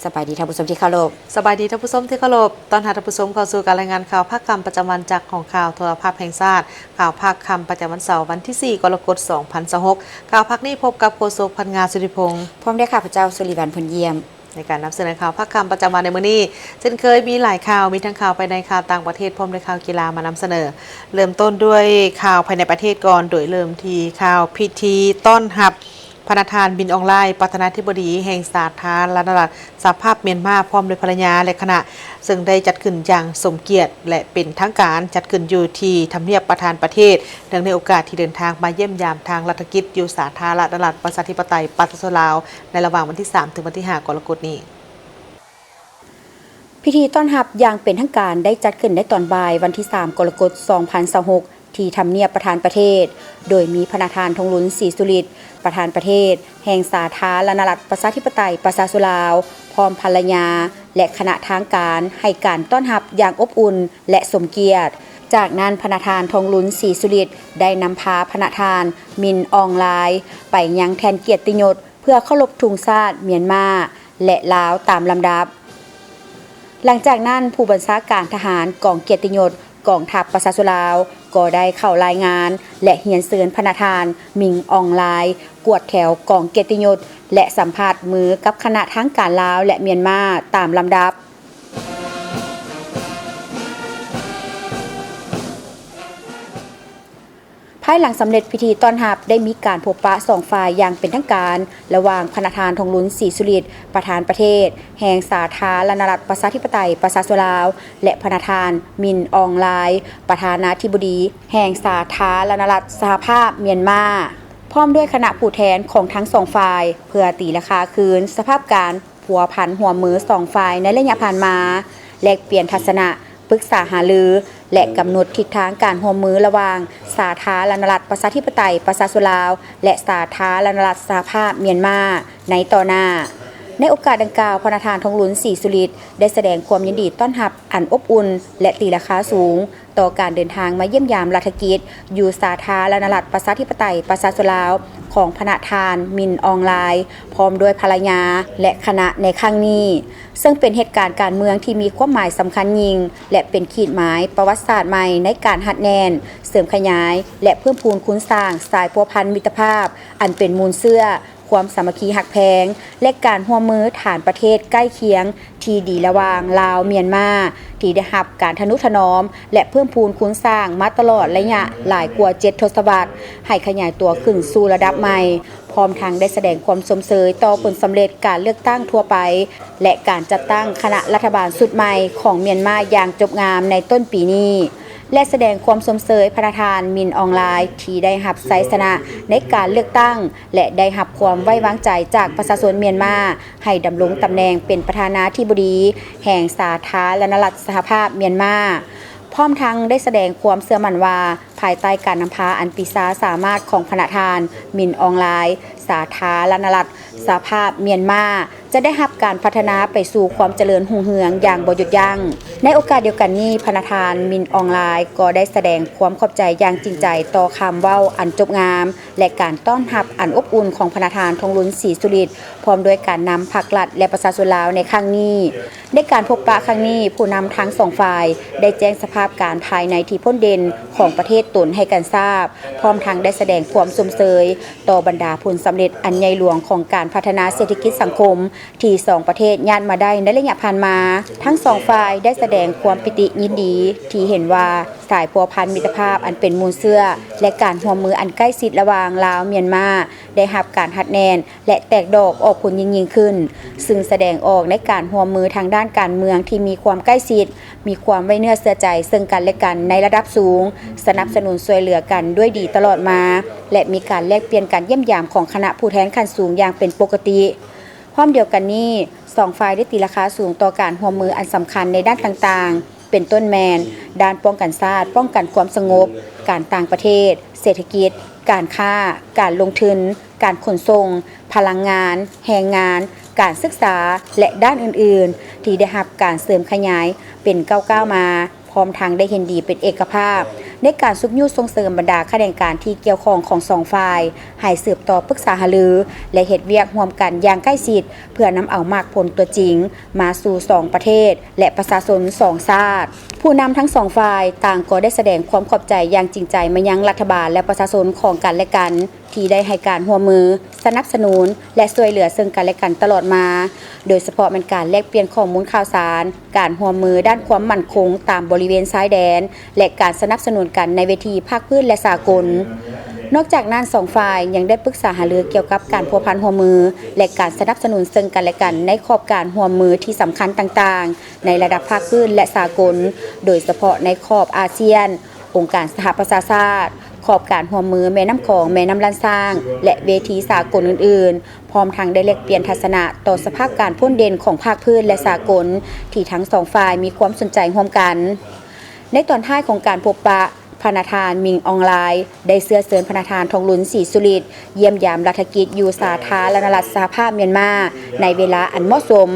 ສະບາຍດີທ່ານຜູ້ຊົມທີ່ເຄົາລົບ. ສະບາຍດີທ່ານຜູ້ຊົມທີ່ເຄົາລົບ. ຕ້ອນຮັບທ່ານຜູ້ຊົມເຂົ້າສູ່ການລາຍງານຂ່າວພາກຄ່ຳປະຈຳວັນຈາກຫ້ອງຂ່າວໂທລະພາບແຫ່ງຊາດ. ຂ່າວພາກຄ່ຳປະຈຳວັນເສົາ ວັນທີສີ່ ກໍລະກົດ ສອງພັນຊາວຫົກ. ຂ່າວພາກນີ້ພົບກັບໂຄສົກ ພັນງາ ສຸທິພົງ ພ້ອມດ້ວຍຂ້າພະເຈົ້າ ສຸລິວັນ ພົນຢ້ຽມ. ໃນການນຳສະເໜີຂ່າວພາກຄ່ຳປະຈຳວັນໃນມື້ນີ້ ເຊັ່ນເຄີຍມີຫຼາຍຂ່າວ, ມີທັງຂ່າວພາຍໃນ, ຂ່າວຕ່າງປະເທດ ພ້ອມດ້ວຍຂ່າວກິລາມານຳສະເໜີ. ເລີ່ມຕົ້ນດ້ວຍຂ່າວພາຍໃນປະເທດກ່ອນ, ໂດຍເລີ່ມທີ່ຂ່າວພິທີຕ້ອນຮັບ ພະນະທ່ານ ມິນ ອອງ ລາຍ ປະທານາທິບໍດີແຫ່ງສາທາລະນະລັດສະຫະພາບມຽນມາ ພ້ອມດ້ວຍພັນລະຍາ ແລະ ຄະນະ, ເຊິ່ງໄດ້ຈັດຂຶ້ນຢ່າງສົມກຽດ ແລະ ເປັນທາງການ, ຈັດຂຶ້ນຢູ່ທີ່ທຳນຽບປະທານປະເທດ, ເນື່ອງໃນໂອກາດທີ່ເດີນທາງມາຢ້ຽມຢາມທາງລັດຖະກິດຢູ່ສາທາລະນະລັດ ປະຊາທິປະໄຕ ປະຊາຊົນລາວ ໃນລະຫວ່າງວັນທີສາມ ເຖິງວັນທີຫ້າ ກໍລະກົດນີ້. ພິທີຕ້ອນຮັບຢ່າງເປັນທາງການໄດ້ຈັດຂຶ້ນໃນຕອນບ່າຍວັນທີສາມ ກໍລະກົດ ສອງພັນຊາວຫົກ ທີ່ທຳນຽບປະທານປະເທດ, ໂດຍມີພະນະທ່ານ ທອງລຸນ ສີສຸລິດ ປະທານປະເທດແຫ່ງສາທາລະນະລັດ ປະຊາທິປະໄຕ ປະຊາຊົນລາວ, ພ້ອມພັນລະຍາ ແລະ ຄະນະທາງການ ໃຫ້ການຕ້ອນຮັບຢ່າງອົບອຸ່ນ ແລະ ສົມກຽດ. ຈາກນັ້ນ, ພະນະທ່ານ ທອງລຸນ ສີສຸລິດ ໄດ້ນຳພາພະນະທ່ານ ມິນ ອອງ ລາຍ ໄປຍັງແທ່ນກຽດຕິຍົດ ເພື່ອເຄົາລົບທຸງຊາດມຽນມາ ແລະ ລາວຕາມລຳດັບ. ຫຼັງຈາກນັ້ນ, ຜູ້ບັນຊາການທະຫານກອງກຽດຕິຍົດກອງທັບປະຊາຊົນລາວ ກໍໄດ້ເຂົ້າລາຍງານ ແລະ ຮຽນເຊີນພະນະທ່ານ ມິນ ອອງ ລາຍ ກວດແຖວກອງກຽດຕິຍົດ ແລະ ສຳພາດມືກັບຄະນະທາງການລາວ ແລະ ມຽນມາຕາມລຳດັບ. ພາຍຫຼັງສຳເລັດພິທີຕ້ອນຮັບ, ໄດ້ມີການພົບປະສອງຝ່າຍຢ່າງເປັນທາງການ ລະຫວ່າງພະນະທ່ານ ທອງລຸນ ສີສຸລິດ ປະທານປະເທດແຫ່ງສາທາລະນະລັດ ປະຊາທິປະໄຕ ປະຊາຊົນລາວ ແລະ ພະນະທ່ານ ມິນ ອອງ ລາຍ ປະທານາທິບໍດີແຫ່ງສາທາລະນະລັດສະຫະພາບມຽນມາ ພ້ອມດ້ວຍຄະນະຜູ້ແທນຂອງທັງສອງຝ່າຍ ເພື່ອຕີລາຄາຄືນສະພາບການ ພົວພັນຮ່ວມມືສອງຝ່າຍໃນໄລຍະຜ່ານມາ, ແລກປ່ຽນທັດສະນະ, ປຶກສາຫາລື ແລະ ກຳນົດທິດທາງການຮ່ວມມືລະຫວ່າງສາທາລະນະລັດ ປະຊາທິປະໄຕ ປະຊາຊົນລາວ ແລະ ສາທາລະນະລັດສະຫະພາບມຽນມາໃນຕໍ່ໜ້າ. ໃນໂອກາດດັ່ງກ່າວ, ພະນະທ່ານ ທອງລຸນ ສີສຸລິດ ໄດ້ສະແດງຄວາມຍິນດີຕ້ອນຮັບອັນອົບອຸ່ນ ແລະ ຕີລາຄາສູງ ຕໍ່ການເດີນທາງມາຢ້ຽມຢາມລັດຖະກິດ ຢູ່ສາທາລະນະລັດ ປະຊາທິປະໄຕ ປະຊາຊົນລາວ ຂອງພະນະທ່ານ ມິນ ອອງ ລາຍ ພ້ອມດ້ວຍພັນລະຍາ ແລະ ຄະນະໃນຄັ້ງນີ້, ເຊິ່ງເປັນເຫດການການເມືອງທີ່ມີຄວາມໝາຍສຳຄັນຍິ່ງ ແລະ ເປັນຂີດໝາຍປະຫວັດສາດໃໝ່ໃນການຮັດແໜ້ນ, ເສີມຂະຫຍາຍ ແລະ ເພີ່ມພູນຄູນສ້າງສາຍພົວພັນມິດຕະພາບ ອັນເປັນມູນເຊື້ອ ຄວາມສາມັກຄີຮັກແພງ ແລະ ການຮ່ວມມືຖານປະເທດໃກ້ຄຽງທີ່ດີລະຫວ່າງລາວ-ມຽນມາ ທີ່ໄດ້ຮັບການທະນຸຖະໜອມ ແລະ ເພີ່ມພູນຄູນສ້າງມາຕະຫຼອດໄລຍະຫຼາຍກວ່າເຈັດທົດສະວັດ, ໃຫ້ຂະຫຍາຍຕົວຂຶ້ນສູ່ລະດັບໃໝ່, ພ້ອມທັງໄດ້ສະແດງຄວາມຊົມເຊີຍຕໍ່ຜົນສຳເລັດການເລືອກຕັ້ງທົ່ວໄປ ແລະ ການຈັດຕັ້ງຄະນະລັດຖະບານຊຸດໃໝ່ຂອງມຽນມາຢ່າງຈົບງາມໃນຕົ້ນປີນີ້. ແລະ ສະແດງຄວາມຊົມເຊີຍພະນະທ່ານ ມິນ ອອງ ລາຍ ທີ່ໄດ້ຮັບໄຊຊະນະໃນການເລືອກຕັ້ງ ແລະ ໄດ້ຮັບຄວາມໄວ້ວາງໃຈຈາກປະຊາຊົນມຽນມາ ໃຫ້ດຳລົງຕຳແໜ່ງເປັນປະທານາທິບໍດີແຫ່ງສາທາລະນະລັດສະຫະພາບມຽນມາ, ພ້ອມທັງໄດ້ສະແດງຄວາມເຊື່ອໝັ້ນວ່າ ພາຍໃຕ້ການນຳພາອັນປີຊາສາມາດຂອງພະນະທ່ານ ມິນ ອອງ ລາຍ, ສາທາລະນະລັດສະຫະພາບມຽນມາ ຈະໄດ້ຮັບການພັດທະນາໄປສູ່ຄວາມຈະເລີນຮຸ່ງເຮືອງຢ່າງບໍ່ຢຸດຢັ້ງ. ໃນໂອກາດດຽວກັນນີ້, ພະນະທ່ານ ມິນ ອອງ ລາຍ ກໍໄດ້ສະແດງຄວາມຂອບໃຈຢ່າງຈິງໃຈຕໍ່ຄຳເວົ້າອັນຈົບງາມ ແລະ ການຕ້ອນຮັບອັນອົບອຸ່ນຂອງພະນະທ່ານ ທອງລຸນ ສີສຸລິດ ພ້ອມດ້ວຍການນຳພັກລັດ ແລະ ປະຊາຊົນລາວໃນຄັ້ງນີ້. ໃນການພົບປະຄັ້ງນີ້, ຜູ້ນຳທັງສອງຝ່າຍໄດ້ແຈ້ງສະພາບການພາຍໃນທີ່ພົ້ນເດັ່ນຂອງປະເທດຕົນໃຫ້ກັນຊາບ, ພ້ອມທັງໄດ້ສະແດງຄວາມຊົມເຊີຍຕໍ່ບັນດາຜົນສຳເລັດອັນໃຫຍ່ຫຼວງຂອງການພັດທະນາເສດຖະກິດສັງຄົມ ທີ່ສອງປະເທດຍາດມາໄດ້ໃນໄລຍະຜ່ານມາ. ທັງສອງຝ່າຍໄດ້ສະແດງຄວາມປີຕິຍິນດີທີ່ເຫັນວ່າ ສາຍພົວພັນມິດຕະພາບອັນເປັນມູນເຊື້ອ ແລະ ການຮ່ວມມືອັນໃກ້ຊິດລະຫວ່າງລາວ-ມຽນມາ ໄດ້ຮັບການຮັດແໜ້ນ ແລະ ແຕກດອກອອກຜົນຍິ່ງໆຂຶ້ນ, ຊຶ່ງສະແດງອອກໃນການຮ່ວມມືທາງດ້ານການເມືອງທີ່ມີຄວາມໃກ້ຊິດ, ມີຄວາມໄວ້ເນື້ອເຊື່ອໃຈເຊິ່ງກັນແລະກັນໃນລະດັບສູງ, ສະໜັບສະໜູນຊ່ວຍເຫຼືອກັນດ້ວຍດີຕະຫຼອດມາ ແລະ ມີການແລກປ່ຽນການຢ້ຽມຢາມຂອງຄະນະຜູ້ແທນຂັ້ນສູງຢ່າງເປັນປົກກະຕິ. ພ້ອມດຽວກັນນີ້, ສອງຝ່າຍໄດ້ຕີລາຄາສູງຕໍ່ການຮ່ວມມືອັນສຳຄັນໃນດ້ານຕ່າງໆ, ເປັນຕົ້ນແມ່ນ ດ້ານປ້ອງກັນຊາດ, ປ້ອງກັນຄວາມສະຫງົບ, ການຕ່າງປະເທດ, ເສດຖະກິດ, ການຄ້າ, ການລົງທຶນ, ການຂົນສົ່ງ, ພະລັງງານ, ແຮງງານ, ການສຶກສາ ແລະ ດ້ານອື່ນໆ ທີ່ໄດ້ຮັບການເສີມຂະຫຍາຍເປັນກ້າວໆມາ, ພ້ອມທັງໄດ້ເຫັນດີເປັນເອກະພາບ ໃນການຊຸກຍູ້ສົ່ງເສີມບັນດາຂະແໜງການທີ່ກ່ຽວຂ້ອງຂອງສອງຝ່າຍ ໃຫ້ສືບຕໍ່ປຶກສາຫາລື ແລະ ເຮັດວຽກຮ່ວມກັນຢ່າງໃກ້ຊິດ ເພື່ອນຳເອົາໝາກຜົນຕົວຈິງມາສູ່ສອງປະເທດ ແລະ ປະຊາຊົນສອງຊາດ. ຜູ້ນຳທັງສອງຝ່າຍຕ່າງກໍໄດ້ສະແດງຄວາມຂອບໃຈຢ່າງຈິງໃຈມາຍັງລັດຖະບານ ແລະ ປະຊາຊົນຂອງກັນແລະກັນ ທີ່ໄດ້ໃຫ້ການຮ່ວມມື, ສະໜັບສະໜູນ ແລະ ຊ່ວຍເຫຼືອເຊິ່ງກັນແລະກັນຕະຫຼອດມາ, ໂດຍສະເພາະແມ່ນການແລກປ່ຽນຂໍ້ມູນຂ່າວສານ, ການຮ່ວມມືດ້ານຄວາມໝັ້ນຄົງຕາມບໍລິເວນຊາຍແດນ ແລະ ການສະໜັບສະໜູນກັນໃນເວທີພາກພື້ນ ແລະ ສາກົນ. ນອກຈາກນັ້ນ, ສອງຝ່າຍຍັງໄດ້ປຶກສາຫາລືກ່ຽວກັບການພົວພັນຮ່ວມມື ແລະ ການສະໜັບສະໜູນເຊິ່ງກັນແລະກັນໃນຂອບການຮ່ວມມືທີ່ສຳຄັນຕ່າງໆ ໃນລະດັບພາກພື້ນ ແລະ ສາກົນ, ໂດຍສະເພາະໃນຂອບອາຊຽນ, ອົງການສະຫະປະຊາຊາດ, ຂອບການຮ່ວມມືແມ່ນ້ຳຂອງ, ແມ່ນ້ຳລ້ານຊ້າງ ແລະ ເວທີສາກົນອື່ນໆ, ພ້ອມທັງໄດ້ແລກປ່ຽນທັດສະນະຕໍ່ສະພາບການພົ້ນເດັ່ນຂອງພາກພື້ນ ແລະ ສາກົນ ທີ່ທັງສອງຝ່າຍມີຄວາມສົນໃຈຮ່ວມກັນ. ໃນຕອນທ້າຍຂອງການພົບປະ, ພະນະທ່ານ ມິງ ອອງລາຍ ໄດ້ເຊື້ອເຊີນພະນະທ່ານ ທອງລຸນ ສີສຸລິດ ຢ້ຽມຢາມລັດຖະກິດຢູ່ສາທາລະນະລັດສະຫະພາບມຽນມາ ໃນເວລາອັນເໝາະສົມ,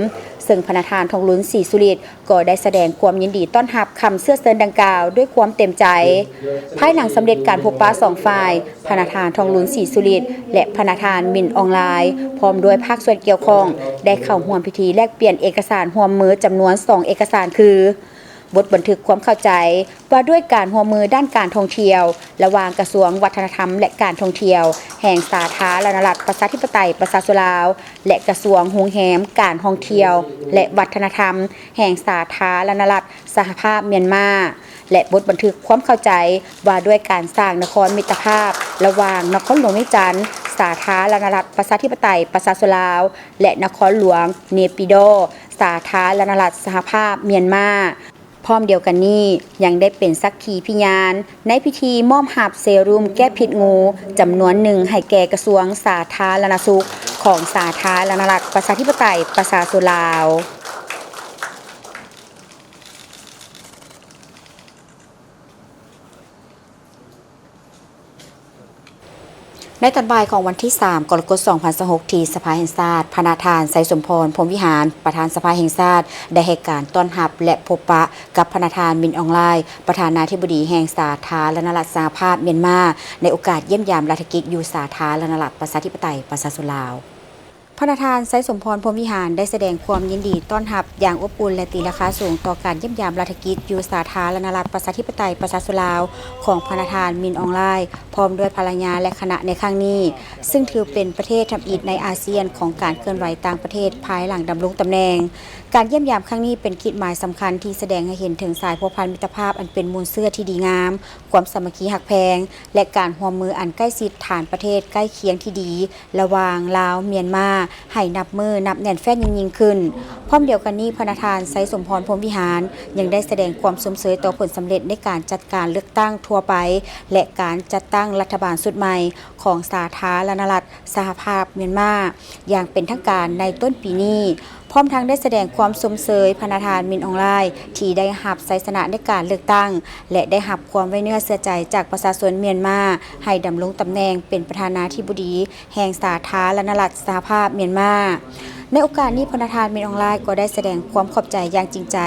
ເຊິ່ງພະນະທ່ານ ທອງລຸນ ສີສຸລິດ ກໍໄດ້ສະແດງຄວາມຍິນດີຕ້ອນຮັບຄຳເຊື້ອເຊີນດັ່ງກ່າວດ້ວຍຄວາມເຕັມໃຈ. ພາຍຫຼັງສຳເລັດການພົບປະສອງຝ່າຍ, ພະນະທ່ານ ທອງລຸນ ສີສຸລິດ ແລະ ພະນະທ່ານ ມິນ ອອງລາຍ ພ້ອມດ້ວຍພາກສ່ວນກ່ຽວຂ້ອງ ໄດ້ເຂົ້າຮ່ວມພິທີແລກປ່ຽນເອກະສານຮ່ວມມືຈຳນວນສອງເອກະສານ ຄື ບົດບັນທຶກຄວາມເຂົ້າໃຈວ່າດ້ວຍການຮ່ວມມືດ້ານການທ່ອງທ່ຽວ ລະຫວ່າງກະຊວງວັດທະນະທຳ ແລະ ການທ່ອງທ່ຽວ ແຫ່ງສາທາລະນະລັດປະຊາທິປະໄຕປະຊາຊົນລາວ ແລະ ກະຊວງໂຮງແຮມ, ການທ່ອງທ່ຽວ ແລະ ວັດທະນະທຳ ແຫ່ງສາທາລະນະລັດສະຫະພາບມຽນມາ ແລະ ບົດບັນທຶກຄວາມເຂົ້າໃຈວ່າດ້ວຍການສ້າງນະຄອນມິດຕະພາບ ລະຫວ່າງນະຄອນຫຼວງວຽງຈັນ ສາທາລະນະລັດປະຊາທິປະໄຕປະຊາຊົນລາວ ແລະ ນະຄອນຫຼວງເນປີດໍ ສາທາລະນະລັດສະຫະພາບມຽນມາ. ພ້ອມດຽວກັນນີ້, ຍັງໄດ້ເປັນສັກຂີພິຍານໃນພິທີມອບຮັບເຊຣູມແກ້ພິດງູຈຳນວນໜຶ່ງໃຫ້ແກ່ກະຊວງສາທາລະນະສຸກຂອງສາທາລະນະລັດປະຊາທິປະໄຕປະຊາຊົນລາວ. ໃນຕອນບ່າຍຂອງວັນທີສາມ ກໍລະກົດ ສອງພັນຊາວຫົກ ທີ່ສະພາແຫ່ງຊາດ, ພະນະທ່ານ ໄຊສົມພອນ ພົມວິຫານ ປະທານສະພາແຫ່ງຊາດ ໄດ້ໃຫ້ການຕ້ອນຮັບ ແລະ ພົບປະກັບພະນະທ່ານ ມິນ ອອງລາຍ ປະທານາທິບໍດີແຫ່ງສາທາລະນະລັດສະຫະພາບມຽນມາ ໃນໂອກາດຢ້ຽມຢາມລັດຖະກິດຢູ່ສາທາລະນະລັດປະຊາທິປະໄຕປະຊາຊົນລາວ. ພະນະທ່ານ ໄຊສົມພອນ ພົມວິຫານ ໄດ້ສະແດງຄວາມຍິນດີຕ້ອນຮັບຢ່າງອົບອຸ່ນ ແລະ ຕີລາຄາສູງຕໍ່ການຢ້ຽມຢາມລັດຖະກິດຢູ່ສາທາລະນະລັດປະຊາທິປະໄຕປະຊາຊົນລາວຂອງພະນະທ່ານ ມິນ ອອງລາຍ ພ້ອມດ້ວຍພັນລະຍາ ແລະ ຄະນະໃນຄັ້ງນີ້, ຊຶ່ງຖືເປັນປະເທດທຳອິດໃນອາຊຽນຂອງການເຄື່ອນໄຫວຕ່າງປະເທດພາຍຫຼັງດຳລົງຕຳແໜ່ງ. ການຢ້ຽມຢາມຄັ້ງນີ້ເປັນຂີດໝາຍສຳຄັນທີ່ສະແດງໃຫ້ເຫັນເຖິງສາຍພົວພັນມິດຕະພາບອັນເປັນມູນເຊື້ອທີ່ດີງາມ, ຄວາມສາມັກຄີຮັກແພງ ແລະ ການຮ່ວມມືອັນໃກ້ຊິດຖານປະເທດໃກ້ຄຽງທີ່ດີ ລະຫວ່າງລາວ-ມຽນມາ ໃຫ້ນັບມື້ນັບແໜ້ນແຟ້ນຍິ່ງໆຂຶ້ນ. ພ້ອມດຽວກັນນີ້, ພະນະທ່ານ ໄຊສົມພອນ ພົມວິຫານ ຍັງໄດ້ສະແດງຄວາມຊົມເຊີຍຕໍ່ຜົນສຳເລັດໃນການຈັດການເລືອກຕັ້ງທົ່ວໄປ ແລະ ການຈັດຕັ້ງລັດຖະບານຊຸດໃໝ່ຂອງສາທາລະນະລັດສະຫະພາບມຽນມາ ຢ່າງເປັນທາງການໃນຕົ້ນປີນີ້. ພ້ອມທັງໄດ້ສະແດງຄວາມຊົມເຊີຍພະນະທ່ານ ມິນ ອອງລາຍ ທີ່ໄດ້ຮັບໄຊຊະນະໃນການເລືອກຕັ້ງ ແລະ ໄດ້ຮັບຄວາມໄວ້ເນື້ອເຊື່ອໃຈຈາກປະຊາຊົນມຽນມາ ໃຫ້ດຳລົງຕຳແໜ່ງເປັນປະທານາທິບໍດີ ແຫ່ງສາທາລະນະລັດສະຫະພາບມຽນມາ. ໃນໂອກາດນີ້, ພະນະທ່ານ ມິນ ອອງລາຍ ກໍໄດ້ສະແດງຄວາມຂອບໃຈຢ່າງຈິງໃຈ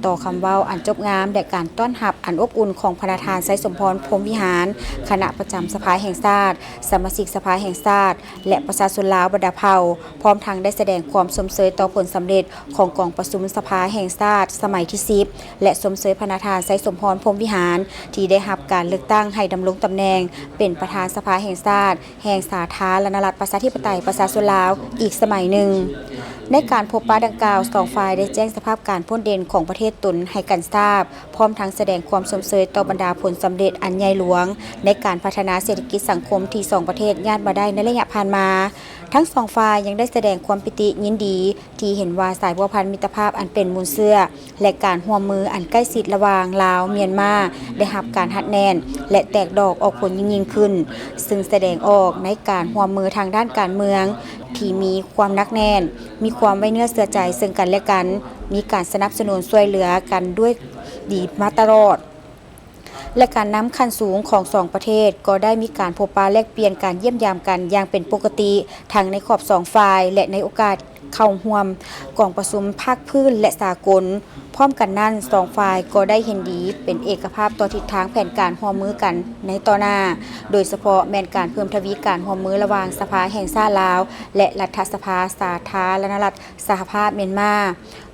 ຕໍ່ຄຳເວົ້າອັນຈົບງາມ ແລະ ການຕ້ອນຮັບອັນອົບອຸ່ນຂອງພະນະທ່ານ ໄຊສົມພອນ ພົມວິຫານ, ຄະນະປະຈຳສະພາແຫ່ງຊາດ, ສະມາຊິກສະພາແຫ່ງຊາດ ແລະ ປະຊາຊົນລາວບັນດາເຜົ່າ, ພ້ອມທັງໄດ້ສະແດງຄວາມຊົມເຊີຍຕໍ່ຜົນສຳເລັດຂອງກອງປະຊຸມສະພາແຫ່ງຊາດສະໄໝທີສິບ ແລະ ຊົມເຊີຍພະນະທ່ານ ໄຊສົມພອນ ພົມວິຫານ ທີ່ໄດ້ຮັບການເລືອກຕັ້ງໃຫ້ດຳລົງຕຳແໜ່ງເປັນປະທານສະພາແຫ່ງຊາດ ແຫ່ງສາທາລະນະລັດປະຊາທິປະໄຕປະຊາຊົນລາວອີກສະໄໝໜຶ່ງ. ໃນການພົບປະດັ່ງກ່າວ, ສອງຝ່າຍໄດ້ແຈ້ງສະພາບການພົ້ນເດັ່ນຂອງປະເທດຕົນໃຫ້ກັນຊາບ, ພ້ອມທັງສະແດງຄວາມຊົມເຊີຍຕໍ່ບັນດາຜົນສຳເລັດອັນໃຫຍ່ຫຼວງໃນການພັດທະນາເສດຖະກິດສັງຄົມທີ່ສອງປະເທດຍາດມາໄດ້ໃນໄລຍະຜ່ານມາ. ທັງສອງຝ່າຍຍັງໄດ້ສະແດງຄວາມປີຕິຍິນດີ ທີ່ເຫັນວ່າສາຍພົວພັນມິດຕະພາບອັນເປັນມູນເຊື້ອ ແລະ ການຮ່ວມມືອັນໃກ້ຊິດລະຫວ່າງລາວ-ມຽນມາ ໄດ້ຮັບການຮັດແໜ້ນ ແລະ ແຕກດອກອອກຜົນຍິ່ງໆຂຶ້ນ, ຊຶ່ງສະແດງອອກໃນການຮ່ວມມືທາງດ້ານການເມືອງທີ່ມີຄວາມໜັກແໜ້ນ, ມີຄວາມໄວ້ເນື້ອເຊື່ອໃຈເຊິ່ງກັນແລະກັນ, ມີການສະໜັບສະໜູນຊ່ວຍເຫຼືອກັນດ້ວຍດີມາຕະຫຼອດ. ແລະ ການນຳຂັ້ນສູງຂອງສອງປະເທດກໍໄດ້ມີການພົບປະແລກປ່ຽນການຢ້ຽມຢາມກັນຢ່າງເປັນປົກກະຕິ, ທັງໃນຂອບສອງຝ່າຍ ແລະ ໃນໂອກາດ ເຂົ້າຮ່ວມກອງປະຊຸມພາກພື້ນ ແລະ ສາກົນ. ພ້ອມກັນນັ້ນ, ສອງຝ່າຍກໍໄດ້ເຫັນດີເປັນເອກະພາບຕໍ່ທິດທາງແຜນການຮ່ວມມືກັນໃນຕໍ່ໜ້າ, ໂດຍສະເພາະແມ່ນການເພີ່ມທະວີການຮ່ວມມືລະຫວ່າງສະພາແຫ່ງຊາດລາວ ແລະ ລັດຖະສະພາສາທາລະນະລັດສະຫະພາບມຽນມາ.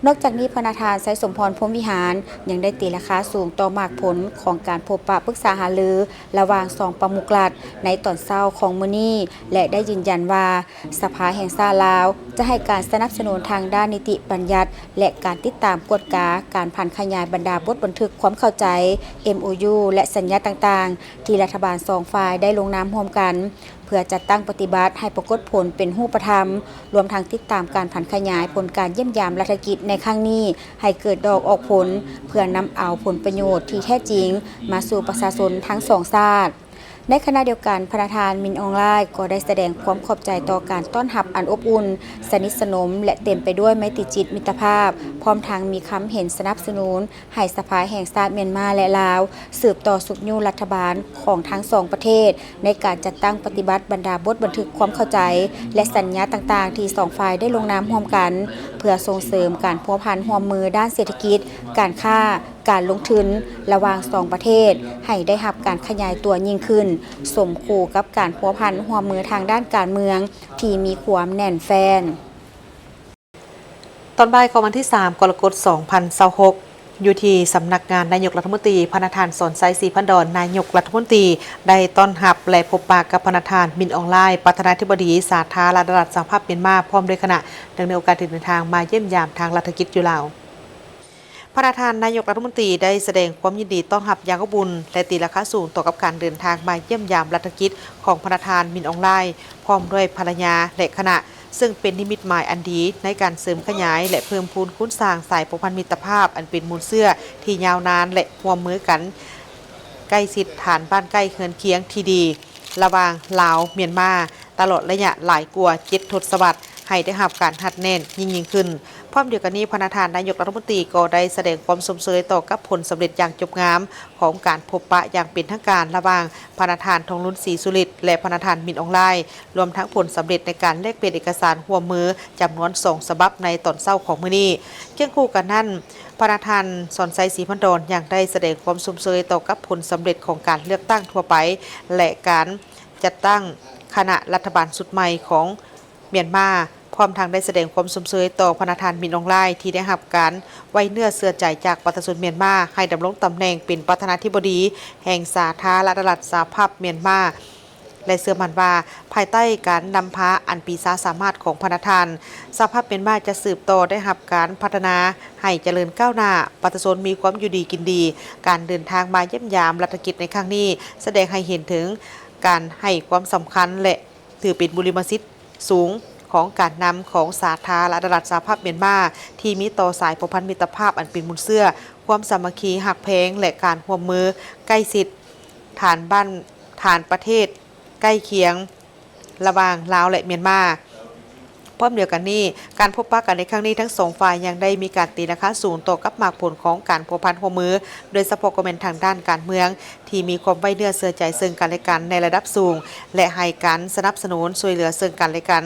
ນອກຈາກນີ້, ພະນະທ່ານ ໄຊສົມພອນ ພົມວິຫານ ຍັງໄດ້ຕີລາຄາສູງຕໍ່ໝາກຜົນຂອງການພົບປະປຶກສາຫາລືລະຫວ່າງສອງປະມຸກລັດໃນຕອນເຊົ້າຂອງມື້ນີ້ ແລະ ໄດ້ຢືນຢັນວ່າ ສະພາແຫ່ງຊາດລາວຈະໃຫ້ການສະໜັບສະໜູນທາງດ້ານນິຕິບັນຍັດ ແລະ ການຕິດຕາມກວດກາການຜັນຂະຫຍາຍບັນດາບົດບັນທຶກຄວາມເຂົ້າໃຈ ເອັມໂອຢູ ແລະ ສັນຍາຕ່າງໆ ທີ່ລັດຖະບານສອງຝ່າຍໄດ້ລົງນາມຮ່ວມກັນ ເພື່ອຈັດຕັ້ງປະຕິບັດໃຫ້ປາກົດຜົນເປັນຮູບປະທຳ, ລວມທັງຕິດຕາມການຜັນຂະຫຍາຍຜົນການຢ້ຽມຢາມລັດຖະກິດໃນຄັ້ງນີ້ໃຫ້ເກີດດອກອອກຜົນ, ເພື່ອນຳເອົາຜົນປະໂຫຍດທີ່ແທ້ຈິງມາສູ່ປະຊາຊົນທັງສອງຊາດ. ໃນຂະນະດຽວກັນ, ພະນະທ່ານ ມິນ ອອງ ລາຍ ກໍໄດ້ສະແດງຄວາມຂອບໃຈຕໍ່ການຕ້ອນຮັບອັນອົບອຸ່ນ, ສະໜິດສະໜົມ ແລະ ເຕັມໄປດ້ວຍໄມຕີຈິດມິດຕະພາບ, ພ້ອມທັງມີຄຳເຫັນສະໜັບສະໜູນໃຫ້ສະພາແຫ່ງຊາດມຽນມາ ແລະ ລາວ ສືບຕໍ່ຊຸກຍູ້ລັດຖະບານຂອງທັງສອງປະເທດ ໃນການຈັດຕັ້ງປະຕິບັດບັນດາບົດບັນທຶກຄວາມເຂົ້າໃຈ ແລະ ສັນຍາຕ່າງໆ ທີ່ສອງຝ່າຍໄດ້ລົງນາມຮ່ວມກັນ, ເພື່ອສົ່ງເສີມການພົວພັນຮ່ວມມືດ້ານເສດຖະກິດ, ການຄ້າ, ການລົງທຶນລະຫວ່າງສອງປະເທດ ໃຫ້ໄດ້ຮັບການຂະຫຍາຍຕົວຍິ່ງຂຶ້ນ, ສົມຄູ່ກັບການພົວພັນຮ່ວມມືທາງດ້ານການເມືອງທີ່ມີຄວາມແໜ້ນແຟ້ນ. ຕອນບ່າຍຂອງວັນທີສາມ ກໍລະກົດ ສອງພັນຊາວຫົກ ຢູ່ທີ່ສຳນັກງານນາຍົກລັດຖະມົນຕີ, ພະນະທ່ານ ສອນໄຊ ສີພັນດອນ ນາຍົກລັດຖະມົນຕີ ໄດ້ຕ້ອນຮັບ ແລະ ພົບປະກັບພະນະທ່ານ ມິນ ອອງ ລາຍ ປະທານາທິບໍດີສາທາລະນະລັດສະຫະພາບມຽນມາ ພ້ອມດ້ວຍຄະນະ, ເນື່ອງໃນໂອກາດທີ່ເດີນທາງມາຢ້ຽມຢາມທາງລັດຖະກິດຢູ່ລາວ. ພະນະທ່ານນາຍົກລັດຖະມົນຕີໄດ້ສະແດງຄວາມຍິນດີຕ້ອນຮັບຢ່າງອົບອຸ່ນ ແລະ ຕີລາຄາສູງຕໍ່ກັບການເດີນທາງມາຢ້ຽມຢາມລັດຖະກິດຂອງພະນະທ່ານ ມິນ ອອງ ລາຍ ພ້ອມດ້ວຍພັນລະຍາ ແລະ ຄະນະ, ເຊິ່ງເປັນນິມິດໝາຍອັນດີໃນການເສີມຂະຫຍາຍ ແລະ ເພີ່ມພູນຄູນສ້າງສາຍພົວພັນມິດຕະພາບອັນເປັນມູນເຊື້ອທີ່ຍາວນານ ແລະ ຮ່ວມມືກັນໃກ້ຊິດ, ຖານບ້ານໃກ້ເຮືອນຄຽງທີ່ດີ ລະຫວ່າງລາວ-ມຽນມາ ຕະຫຼອດໄລຍະຫຼາຍກວ່າເຈັດທົດສະວັດ ໃຫ້ໄດ້ຮັບການຮັດແໜ້ນຍິ່ງໆຂຶ້ນ. ພ້ອມດຽວກັນນີ້, ພະນະທ່ານນາຍົກລັດຖະມົນຕີກໍໄດ້ສະແດງຄວາມຊົມເຊີຍຕໍ່ກັບຜົນສຳເລັດຢ່າງຈົບງາມຂອງການພົບປະຢ່າງເປັນທາງການລະຫວ່າງພະນະທ່ານ ທອງລຸນ ສີສຸລິດ ແລະ ພະນະທ່ານ ມິນ ອອງ ລາຍ, ລວມທັງຜົນສຳເລັດໃນການແລກປ່ຽນເອກະສານຮ່ວມມືຈຳນວນສອງສະບັບໃນຕອນເຊົ້າຂອງມື້ນີ້. ຄຽງຄູ່ກັນນັ້ນ, ພະນະທ່ານ ສອນໄຊ ສີພັນດອນ ຍັງໄດ້ສະແດງຄວາມຊົມເຊີຍຕໍ່ກັບຜົນສຳເລັດຂອງການເລືອກຕັ້ງທົ່ວໄປ ແລະ ການຈັດຕັ້ງຄະນະລັດຖະບານຊຸດໃໝ່ຂອງມຽນມາ, ພ້ອມທັງໄດ້ສະແດງຄວາມຊົມເຊີຍຕໍ່ພະນະທ່ານ ມິນ ອອງ ລາຍ ທີ່ໄດ້ຮັບການໄວ້ເນື້ອເຊື່ອໃຈຈາກປະຊາຊົນມຽນມາ ໃຫ້ດຳລົງຕຳແໜ່ງເປັນປະທານາທິບໍດີແຫ່ງສາທາລະນະລັດສະຫະພາບມຽນມາ. ແລະ ເຊື່ອໝັ້ນວ່າ ພາຍໃຕ້ການນຳພາອັນປີຊາສາມາດຂອງພະນະທ່ານ, ສະຫະພາບມຽນມາຈະສືບຕໍ່ໄດ້ຮັບການພັດທະນາໃຫ້ຈະເລີນກ້າວໜ້າ, ປະຊາຊົນມີຄວາມຢູ່ດີກິນດີ. ການເດີນທາງມາຢ້ຽມຢາມລັດຖະກິດໃນຄັ້ງນີ້ ສະແດງໃຫ້ເຫັນເຖິງການໃຫ້ຄວາມສຳຄັນ ແລະ ຖືເປັນບຸລິມະສິດສູງຂອງການນຳຂອງສາທາລະນະລັດສະຫະພາບມຽນມາ ທີ່ມີຕໍ່ສາຍພົວພັນມິດຕະພາບອັນເປັນມູນເຊື້ອ, ຄວາມສາມັກຄີຮັກແພງ ແລະ ການຮ່ວມມືໃກ້ຊິດ ຖານບ້ານ, ຖານປະເທດໃກ້ຄຽງ ລະຫວ່າງລາວ ແລະ ມຽນມາ. ພ້ອມດຽວກັນນີ້, ການພົບປະກັນໃນຄັ້ງນີ້ ທັງສອງຝ່າຍຍັງໄດ້ມີການຕີລາຄາສູງຕໍ່ກັບໝາກຜົນຂອງການພົວພັນຮ່ວມມື, ໂດຍສະເພາະກໍແມ່ນທາງດ້ານການເມືອງ ທີ່ມີຄວາມໄວ້ເນື້ອເຊື່ອໃຈເຊິ່ງກັນແລະກັນໃນລະດັບສູງ ແລະ ໃຫ້ການສະໜັບສະໜູນຊ່ວຍເຫຼືອເຊິ່ງກັນແລະກັນ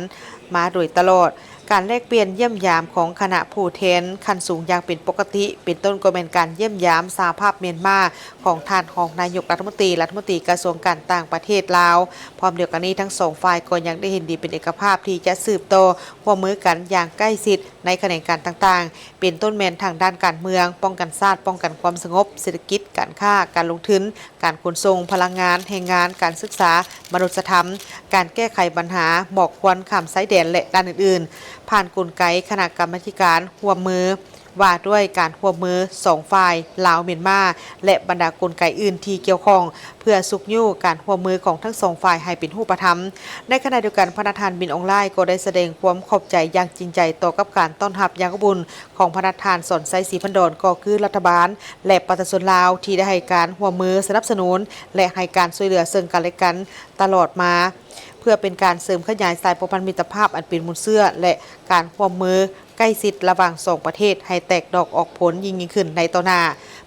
ມາໂດຍຕະຫຼອດ. ການແລກປ່ຽນຢ້ຽມຢາມຂອງຄະນະຜູ້ແທນຂັ້ນສູງຢ່າງເປັນປົກກະຕິ, ເປັນຕົ້ນກໍແມ່ນການຢ້ຽມຢາມສະຫະພາບມຽນມາຂອງທ່ານຮອງນາຍົກລັດຖະມົນຕີ, ລັດຖະມົນຕີກະຊວງການຕ່າງປະເທດລາວ. ພ້ອມດຽວກັນນີ້, ທັງສອງຝ່າຍກໍຍັງໄດ້ເຫັນດີເປັນເອກະພາບທີ່ຈະສືບຕໍ່ຮ່ວມມືກັນຢ່າງໃກ້ຊິດໃນຂະແໜງການຕ່າງໆ, ເປັນຕົ້ນແມ່ນທາງດ້ານການເມືອງ, ປ້ອງກັນຊາດ, ປ້ອງກັນຄວາມສະຫງົບ, ເສດຖະກິດ, ການຄ້າ, ການລົງທຶນ, ການຂົນສົ່ງ, ພະລັງງານ, ແຮງງານ, ການສຶກສາ, ມະນຸດສະທຳ, ການແກ້ໄຂບັນຫາໝອກຄວັນຂ້າມຊາຍແດນ ແລະ ດ້ານອື່ນໆ, ຜ່ານກົນໄກຄະນະກຳມາທິການຮ່ວມມື ວ່າດ້ວຍການຮ່ວມມືສອງຝ່າຍ ລາວ-ມຽນມາ ແລະ ບັນດາກົນໄກອື່ນທີ່ກ່ຽວຂ້ອງ ເພື່ອຊຸກຍູ້ການຮ່ວມມືຂອງທັງສອງຝ່າຍໃຫ້ເປັນຮູບປະທຳ. ໃນຂະນະດຽວກັນ, ພະນະທ່ານ ມິນ ອອງ ລາຍ ກໍໄດ້ສະແດງຄວາມຂອບໃຈຢ່າງຈິງໃຈຕໍ່ກັບການຕ້ອນຮັບຢ່າງອົບອຸ່ນຂອງພະນະທ່ານ ສອນໄຊ ສີພັນດອນ ກໍຄືລັດຖະບານ ແລະ ປະຊາຊົນລາວ ທີ່ໄດ້ໃຫ້ການຮ່ວມມືສະໜັບສະໜູນ ແລະ ໃຫ້ການຊ່ວຍເຫຼືອເຊິ່ງກັນແລະກັນຕະຫຼອດມາ ເພື່ອເປັນການເສີມຂະຫຍາຍສາຍພົວພັນມິດຕະພາບອັນເປັນມູນເຊື້ອ ແລະ ການຮ່ວມມື ໃກ້ຊິດລະຫວ່າງສອງປະເທດໃຫ້ແຕກດອກອອກຜົນຍິ່ງໆຂຶ້ນໃນຕໍ່ໜ້າ.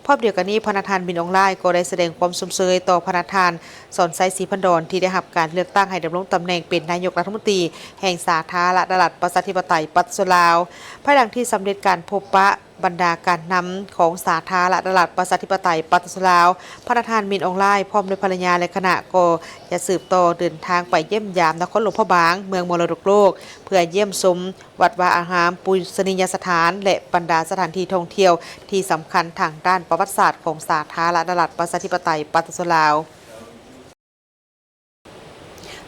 ພ້ອມດຽວກັນນີ້, ພະນະທ່ານ ມິນ ອອງລາຍ ກໍໄດ້ສະແດງຄວາມຊົມເຊີຍຕໍ່ພະນະທ່ານ ສອນໄຊ ສີພັນດອນ ທີ່ໄດ້ຮັບການເລືອກຕັ້ງໃຫ້ດຳລົງຕຳແໜ່ງເປັນນາຍົກລັດຖະມົນຕີແຫ່ງສາທາລະນະລັດ ປະຊາທິປະໄຕ ປະຊາຊົນລາວ. ພາຍຫຼັງທີ່ສຳເລັດການພົບປະບັນດາການນຳຂອງສາທາລະນະລັດ ປະຊາທິປະໄຕ ປະຊາຊົນລາວ, ພະນະທ່ານ ມິນ ອອງລາຍ ພ້ອມດ້ວຍພັນລະຍາ ແລະ ຄະນະ ກໍຈະສືບຕໍ່ເດີນທາງໄປຢ້ຽມຢາມນະຄອນຫຼວງພະບາງ, ເມືອງມໍລະດົກໂລກ, ເພື່ອຢ້ຽມຊົມວັດວາອາຮາມ, ປູຊະນີຍະສະຖານ ແລະ ບັນດາສະຖານທີ່ທ່ອງທ່ຽວທີ່ສຳຄັນທາງດ້ານປະຫວັດສາດຂອງສາທາລະນະລັດ ປະຊາທິປະໄຕ ປະຊາຊົນລາວ.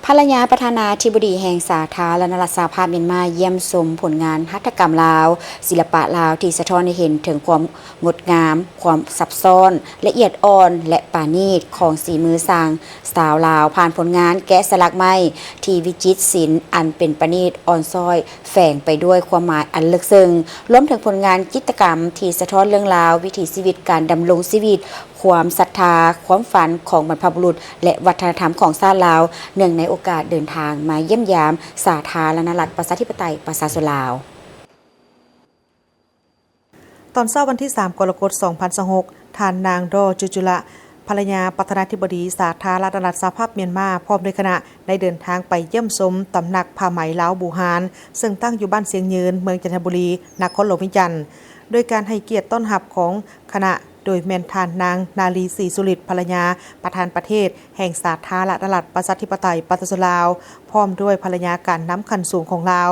ພັນລະຍາປະທານາທິບໍດີແຫ່ງສາທາລະນະລັດສະຫະພາບມຽນມາ ຢ້ຽມຊົມຜົນງານຫັດຖະກຳລາວ, ສິລະປະລາວທີ່ສະທ້ອນໃຫ້ເຫັນເຖິງຄວາມງົດງາມ, ຄວາມຊັບຊ້ອນ, ລະອຽດອ່ອນ ແລະ ປານີດຂອງສີມືຊ່າງຊາວລາວ, ຜ່ານຜົນງານແກະສະຫຼັກໄມ້ທີ່ວິຈິດສິນອັນເປັນປະນີດອ່ອນຊ້ອຍ, ແຝງໄປດ້ວຍຄວາມໝາຍອັນເລິກເຊິ່ງ, ລວມເຖິງຜົນງານຈິດຕະກຳທີ່ສະທ້ອນເລື່ອງລາວວິຖີຊີວິດການດຳລົງຊີວິດ, ຄວາມສັດທາ, ຄວາມຝັນຂອງບັນພະບຸລຸດ ແລະ ວັດທະນະທຳຂອງຊາດລາວ, ເນື່ອງໃນໂອກາດເດີນທາງມາຢ້ຽມຢາມສາທາລະນະລັດ ປະຊາທິປະໄຕ ປະຊາຊົນລາວ. ຕອນເຊົ້າວັນທີສາມ ກໍລະກົດ ສອງພັນຊາວຫົກ, ທ່ານນາງ ດໍ ຈຸຈຸລະ ພັນລະຍາປະທານາທິບໍດີສາທາລະນະລັດສະຫະພາບມຽນມາ ພ້ອມດ້ວຍຄະນະ ໄດ້ເດີນທາງໄປຢ້ຽມຊົມຕຳໜັກຜ້າໄໝລາວບູຮານ ເຊິ່ງຕັ້ງຢູ່ບ້ານຊຽງຍືນ, ເມືອງຈັນທະບູລີ, ນະຄອນຫຼວງວຽງຈັນ, ໂດຍການໃຫ້ກຽດຕ້ອນຮັບຂອງຄະນະ ໂດຍແມ່ນທ່ານນາງ ນາລີ ສີສຸລິດ ພັນລະຍາປະທານປະເທດແຫ່ງສາທາລະນະລັດ ປະຊາທິປະໄຕ ປະຊາຊົນລາວ, ພ້ອມດ້ວຍພັນລະຍາການນຳຂັ້ນສູງຂອງລາວ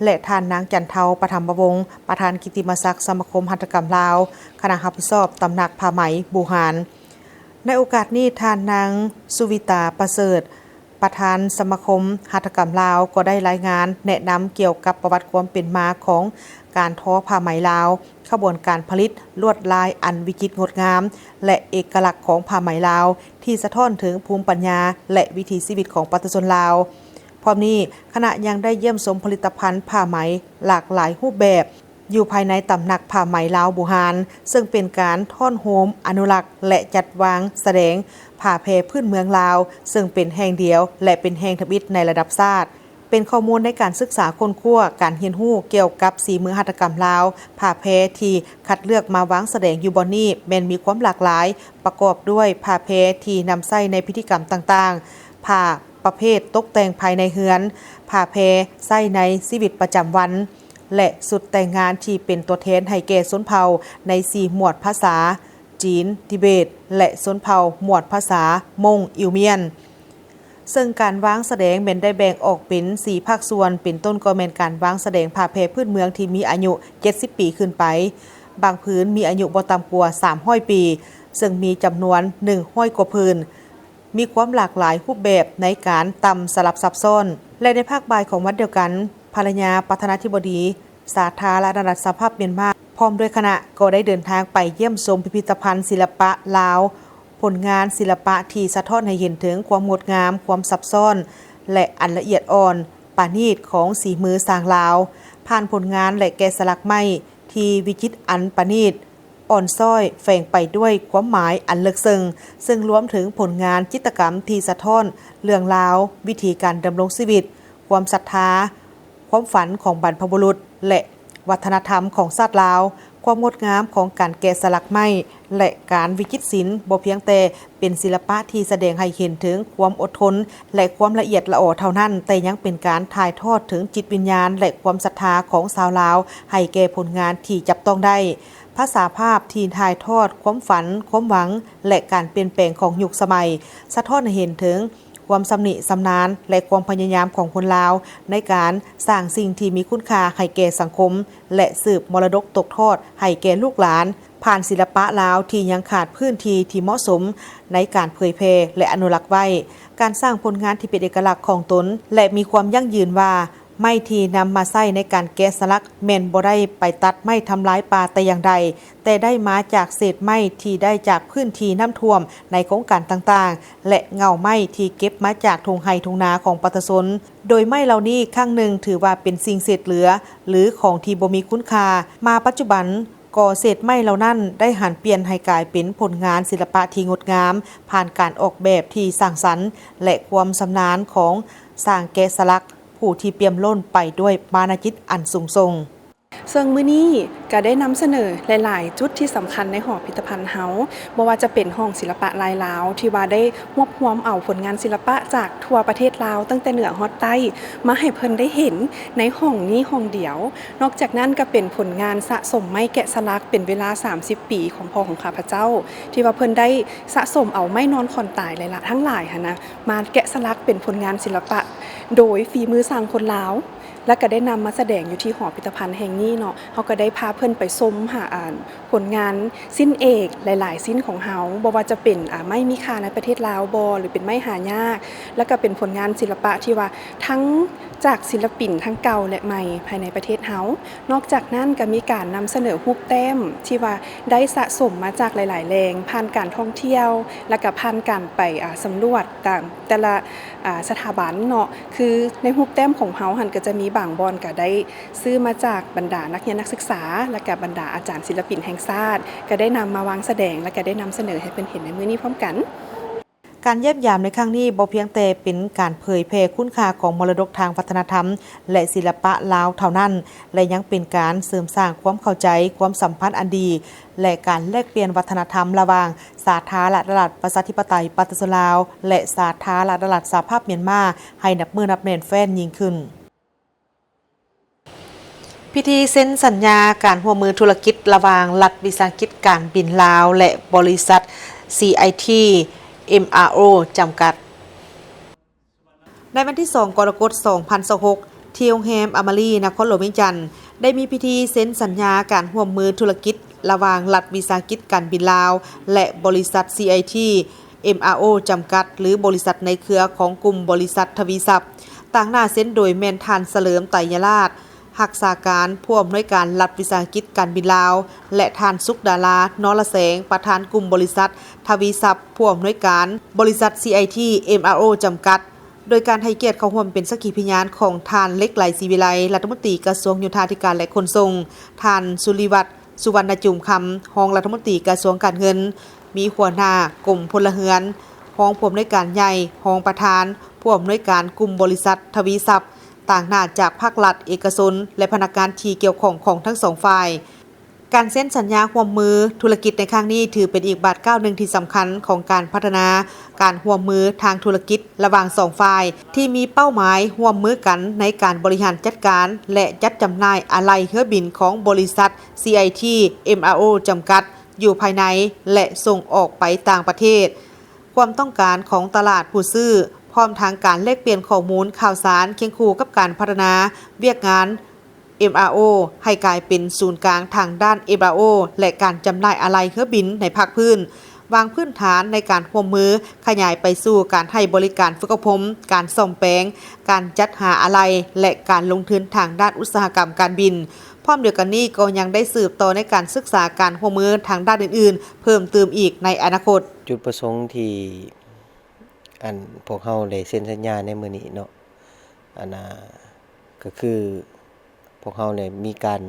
ແລະ ທ່ານນາງ ຈັນເທົາ ປະຖຳມະວົງ ປະທານກິດຕິມະສັກສະມາຄົມຫັດຖະກຳລາວ, ຄະນະຮັບຜິດຊອບຕຳໜັກຜ້າໄໝບູຮານ. ໃນໂອກາດນີ້, ທ່ານນາງ ສຸວິຕາ ປະເສີດ ປະທານສະມາຄົມຫັດຖະກຳລາວ ກໍໄດ້ລາຍງານແນະນຳກ່ຽວກັບປະຫວັດຄວາມເປັນມາຂອງການທໍຜ້າໄໝລາວ, ຂະບວນການຜະລິດ, ລວດລາຍອັນວິຈິດງົດງາມ ແລະ ເອກະລັກຂອງຜ້າໄໝລາວ ທີ່ສະທ້ອນເຖິງພູມປັນຍາ ແລະ ວິຖີຊີວິດຂອງປະຊາຊົນລາວ. ພ້ອມນີ້, ຄະນະຍັງໄດ້ຢ້ຽມຊົມຜະລິດຕະພັນຜ້າໄໝຫຼາກຫຼາຍຮູບແບບ ຢູ່ພາຍໃນຕຳໜັກຜ້າໄໝລາວບູຮານ, ເຊິ່ງເປັນການທ້ອນໂຮມ, ອະນຸລັກ ແລະ ຈັດວາງສະແດງຜ້າແພພື້ນເມືອງລາວ, ເຊິ່ງເປັນແຫ່ງດຽວ ແລະ ເປັນແຫ່ງທຳອິດໃນລະດັບຊາດ. ເປັນຂໍ້ມູນໃນການສຶກສາຄົ້ນຄວ້າ, ການຮຽນຮູ້ກ່ຽວກັບສີມືຫັດຖະກຳລາວ, ຜ້າແພທີ່ຄັດເລືອກມາວາງສະແດງຢູ່ບ່ອນນີ້ ແມ່ນມີຄວາມຫຼາກຫຼາຍ, ປະກອບດ້ວຍຜ້າແພທີ່ນຳໃຊ້ໃນພິທີກຳຕ່າງໆ, ຜ້າປະເພດຕົກແຕ່ງພາຍໃນເຮືອນ, ຜ້າແພໃຊ້ໃນຊີວິດປະຈຳວັນ ແລະ ຊຸດແຕ່ງງານທີ່ເປັນຕົວແທນໃຫ້ແກ່ຊົນເຜົ່າໃນສີ່ໝວດພາສາ, ຈີນ, ທິເບດ ແລະ ຊົນເຜົ່າໝວດພາສາມົ້ງ, ອິວມຽນ. ເຊິ່ງການວາງສະແດງແມ່ນໄດ້ແບ່ງອອກເປັນສີ່ພາກສ່ວນ, ເປັນຕົ້ນກໍແມ່ນການວາງສະແດງຜ້າແພພື້ນເມືອງທີ່ມີອາຍຸເຈັດສິບປີຂຶ້ນໄປ, ບາງຜືນມີອາຍຸບໍ່ຕ່ຳກວ່າສາມຮ້ອຍປີ, ເຊິ່ງມີຈຳນວນໜຶ່ງຮ້ອຍກວ່າຜືນ. ມີຄວາມຫຼາກຫຼາຍຮູບແບບໃນການຕ່ຳສະຫຼັບຊັບຊ້ອນ ແລະ ໃນພາກບ່າຍຂອງວັນດຽວກັນ, ພັນລະຍາປະທານາທິບໍດີສາທາລະນະລັດສະຫະພາບມຽນມາ ພ້ອມດ້ວຍຄະນະ ກໍໄດ້ເດີນທາງໄປຢ້ຽມຊົມພິພິທະພັນສິລະປະລາວ, ຜົນງານສິລະປະທີ່ສະທ້ອນໃຫ້ເຫັນເຖິງຄວາມງົດງາມ, ຄວາມຊັບຊ້ອນ ແລະ ອັນລະອຽດອ່ອນປານີດຂອງສີມືຊ່າງລາວ. ຜ່ານຜົນງານ ແລະ ແກະສະຫຼັກໄມ້ທີ່ວິຈິດອັນປານີດ ອ່ອນຊ້ອຍ ແຝງໄປດ້ວຍຄວາມໝາຍອັນເລິກເຊິ່ງ, ເຊິ່ງລວມເຖິງຜົນງານຈິດຕະກຳທີ່ສະທ້ອນເລື່ອງລາວ, ວິຖີການດຳລົງຊີວິດ, ຄວາມສັດທາ, ຄວາມຝັນຂອງບັນພະບຸລຸດ ແລະ ວັດທະນະທຳຂອງຊາດລາວ. ຄວາມງົດງາມຂອງການແກະສະຫຼັກໄມ້ ແລະ ການວິຈິດສິນ ບໍ່ພຽງແຕ່ເປັນສິລະປະທີ່ສະແດງໃຫ້ເຫັນເຖິງຄວາມອົດທົນ ແລະ ຄວາມລະອຽດລະອໍເທົ່ານັ້ນ, ແຕ່ຍັງເປັນການຖ່າຍທອດເຖິງຈິດວິນຍານ ແລະ ຄວາມສັດທາຂອງຊາວລາວໃຫ້ແກ່ຜົນງານທີ່ຈັບຕ້ອງໄດ້. ພາສາພາບທີ່ຖ່າຍທອດຄວາມຝັນ, ຄວາມຫວັງ ແລະ ການປ່ຽນແປງຂອງຍຸກສະໄໝ, ສະທ້ອນໃຫ້ເຫັນເຖິງຄວາມຊຳນິຊຳນານ ແລະ ຄວາມພະຍາຍາມຂອງຄົນລາວໃນການສ້າງສິ່ງທີ່ມີຄຸນຄ່າໃຫ້ແກ່ສັງຄົມ ແລະ ສືບມໍລະດົກຕົກທອດໃຫ້ແກ່ລູກຫຼານ ຜ່ານສິລະປະລາວທີ່ຍັງຂາດພື້ນທີ່ທີ່ເໝາະສົມໃນການເຜີຍແຜ່ ແລະ ອະນຸລັກໄວ້. ການສ້າງຜົນງານທີ່ເປັນເອກະລັກຂອງຕົນ ແລະ ມີຄວາມຢັ້ງຢືນວ່າ ໄມ້ທີ່ນຳມາໃຊ້ໃນການແກະສະຫຼັກແມ່ນບໍ່ໄດ້ໄປຕັດໄມ້ທຳລາຍປ່າແຕ່ຢ່າງໃດ, ແຕ່ໄດ້ມາຈາກເສດໄມ້ທີ່ໄດ້ຈາກພື້ນທີ່ນ້ຳຖ້ວມໃນໂຄງການຕ່າງໆ ແລະ ເຫງົ້າໄມ້ທີ່ເກັບມາຈາກທົ່ງໄຮ່ທົ່ງນາຂອງປະຊາຊົນ, ໂດຍໄມ້ເຫຼົ່ານີ້ຄັ້ງໜຶ່ງຖືວ່າເປັນສິ່ງເສດເຫຼືອ ຫຼື ຂອງທີ່ບໍ່ມີຄຸນຄ່າ. ມາປັດຈຸບັນ, ກໍເສດໄມ້ເຫຼົ່ານັ້ນໄດ້ຫັນປ່ຽນໃຫ້ກາຍເປັນຜົນງານສິລະປະທີ່ງົດງາມ, ຜ່ານການອອກແບບທີ່ສ້າງສັນ ແລະ ຄວາມຊຳນານຂອງຊ່າງແກະສະຫຼັກ ຜູ້ທີ່ປ່ຽມລົ້ນໄປດ້ວຍມານະຈິດອັນສູງສົ່ງ. ເຊິ່ງມື້ນີ້ກໍໄດ້ນຳສະເໜີຫຼາຍໆຈຸດທີ່ສຳຄັນໃນຫໍພິພິທະພັນເຮົາ, ບໍ່ວ່າຈະເປັນຫ້ອງສິລະປະລາຍລາວ ທີ່ວ່າໄດ້ຮວບຮວມເອົາຜົນງານສິລະປະຈາກທົ່ວປະເທດລາວ ຕັ້ງແຕ່ເໜືອຮອດໃຕ້ ມາໃຫ້ເພິ່ນໄດ້ເຫັນໃນຫ້ອງນີ້ຫ້ອງດຽວ. ນອກຈາກນັ້ນກໍເປັນຜົນງານສະສົມໄມ້ແກະສະຫຼັກເປັນເວລາສາມສິບປີຂອງພໍ່ຂອງຂ້າພະເຈົ້າ ທີ່ວ່າເພິ່ນໄດ້ສະສົມເອົາໄມ້ນອນຂອນຕາຍຫຼາຍໆ ທັງຫຼາຍຫັ້ນນະ ມາແກະສະຫຼັກເປັນຜົນງານສິລະປະໂດຍຝີມືຊ່າງຄົນລາວ. ແລະກໍໄດ້ນຳມາສະແດງຢູ່ທີ່ຫໍພິພິທະພັນແຫ່ງນີ້ເນາະ. ເຮົາກໍໄດ້ພາເພິ່ນໄປຊົມຫາ ອ່າ ຜົນງານຊິ້ນເອກຫຼາຍໆຊິ້ນຂອງເຮົາ, ບໍ່ວ່າຈະເປັນ ອ່າ ໄມ້ມີຄ່າໃນປະເທດລາວບໍ ຫຼືເປັນໄມ້ຫາຍາກ, ແລະກໍເປັນຜົນງານສິລະປະທີ່ວ່າທັງຈາກສິລະປິນທັງເກົ່າ ແລະ ໃໝ່ ພາຍໃນປະເທດເຮົາ. ນອກຈາກນັ້ນກໍມີການນຳສະເໜີຮູບແຕ້ມທີ່ວ່າໄດ້ສະສົມມາຈາກຫຼາຍໆແຫຼ່ງ, ຜ່ານການທ່ອງທ່ຽວ ແລະກໍຜ່ານການໄປ ອ່າ ສຳຫຼວດຕາມ ແຕ່ລະ ອ່າ ສະຖາບັນເນາະ. ຄືໃນຮູບແຕ້ມຂອງເຮົາຫັ້ນ ກໍຈະມີບາງບ່ອນກໍໄດ້ຊື້ມາຈາກບັນດານັກຮຽນນັກສຶກສາ ແລະກະບັນດາອາຈານສິລະປິນແຫ່ງຊາດ ກໍໄດ້ນຳມາວາງສະແດງ ແລະກະໄດ້ນຳສະເໜີໃຫ້ເພິ່ນເຫັນໃນມື້ນີ້ພ້ອມກັນ. ການຢ້ຽມຢາມໃນຄັ້ງນີ້ບໍ່ພຽງແຕ່ເປັນການເຜີຍແຜ່ຄຸນຄ່າຂອງມໍລະດົກທາງວັດທະນະທຳ ແລະ ສິລະປະລາວເທົ່ານັ້ນ, ແລະ ຍັງເປັນການເສີມສ້າງຄວາມເຂົ້າໃຈ, ຄວາມສຳພັນອັນດີ ແລະ ການແລກປ່ຽນວັດທະນະທຳລະຫວ່າງ ສາທາລະນະລັດ ປະຊາທິປະໄຕ ປະຊາຊົນລາວ ແລະ ສາທາລະນະລັດ ສະຫະພາບມຽນມາ ໃຫ້ນັບມື້ນັບແໜ້ນແຟ້ນຍິ່ງຂຶ້ນ. ພິທີເຊັນສັນຍາການຮ່ວມມືທຸລະກິດລະຫວ່າງລັດວິສາຫະກິດການບິນລາວ ແລະ ບໍລິສັດ ຊີໄອທີ ເອັມອາໂອ ຈຳກັດ. ໃນວັນທີສອງ ກໍລະກົດ ສອງພັນຊາວຫົກ ທີ່ໂຮງແຮມອາມາຣີ ນະຄອນຫຼວງວຽງຈັນ ໄດ້ມີພິທີເຊັນສັນຍາການຮ່ວມມືທຸລະກິດລະຫວ່າງລັດວິສາຫະກິດການບິນລາວ ແລະ ບໍລິສັດ ຊີໄອທີ ເອັມອາໂອ ຈຳກັດ ຫຼື ບໍລິສັດໃນເຄືອຂອງກຸ່ມບໍລິສັດທະວີຊັບ, ຕາງໜ້າເຊັນໂດຍແມ່ນທ່ານ ສະເຫຼີມ ໄຕຍະລາດ ຮັກສາການຜູ້ອຳນວຍການລັດວິສາຫະກິດການບິນລາວ ແລະ ທ່ານ ສຸກດາລາ ນໍລະແສງ ປະທານກຸ່ມບໍລິສັດທະວີຊັບ ຜູ້ອຳນວຍການບໍລິສັດ ຊີໄອທີ ເອັມອາໂອ ຈຳກັດ. ໂດຍການໃຫ້ກຽດເຂົ້າຮ່ວມເປັນສັກຂີພະຍານຂອງທ່ານ ເຫຼັກໄຫຼ ສີວິໄລ ລັດຖະມົນຕີກະຊວງໂຍທາທິການ ແລະ ຂົນສົ່ງ, ທ່ານ ສຸລິວັດ ສຸວັນນະຈູມຄຳ ຮອງລັດຖະມົນຕີກະຊວງການເງິນ, ມີຫົວໜ້າກົມພົນລະເຮືອນ, ຮອງຜູ້ອຳນວຍການໃຫຍ່, ຮອງປະທານ, ຜູ້ອຳນວຍການກຸ່ມບໍລິສັດທະວີຊັບ, ຕາງໜ້າຈາກພາກລັດ, ເອກະຊົນ ແລະ ພະນັກງານທີ່ກ່ຽວຂ້ອງຂອງທັງສອງຝ່າຍ. ການເຊັນສັນຍາຮ່ວມມືທຸລະກິດໃນຄັ້ງນີ້ ຖືເປັນອີກບາດກ້າວໜຶ່ງທີ່ສຳຄັນຂອງການພັດທະນາການຮ່ວມມືທາງທຸລະກິດລະຫວ່າງສອງຝ່າຍ ທີ່ມີເປົ້າໝາຍຮ່ວມມືກັນໃນການບໍລິຫານຈັດການ ແລະ ຈັດຈຳໜ່າຍອາໄຫຼ່ເຮືອບິນຂອງບໍລິສັດ ຊີໄອທີ ເອັມອາໂອ ຈຳກັດ ຢູ່ພາຍໃນ ແລະ ສົ່ງອອກໄປຕ່າງປະເທດ, ຄວາມຕ້ອງການຂອງຕະຫຼາດຜູ້ຊື້, ພ້ອມທັງການແລກປ່ຽນຂໍ້ມູນຂ່າວສານຄຽງຄູ່ກັບການພັດທະນາວຽກງານ ເອັມອາໂອ ໃຫ້ກາຍເປັນສູນກາງທາງດ້ານ ເອັມອາໂອ ແລະ ການຈຳໜ່າຍອາໄຫຼ່ເຮືອບິນໃນພາກພື້ນ, ວາງພື້ນຖານໃນການຮ່ວມມືຂະຫຍາຍໄປສູ່ການໃຫ້ບໍລິການຝຶກອົບຮົມ, ການສ້ອມແປງ, ການຈັດຫາອາໄຫຼ່ ແລະ ການລົງທຶນທາງດ້ານອຸດສາຫະກຳການບິນ. ພ້ອມດຽວກັນນີ້ກໍຍັງໄດ້ສືບຕໍ່ໃນການສຶກສາການຮ່ວມມືທາງດ້ານອື່ນໆເພີ່ມຕື່ມອີກໃນອະນາຄົດ. ຈຸດປະສົງທີ່ ອັນ ພວກເຮົາໄດ້ເຊັນສັນຍາໃນມື້ນີ້ເນາະ ອັນ ອ່າ ກໍຄືພວກເຮົາໄດ້ມີການ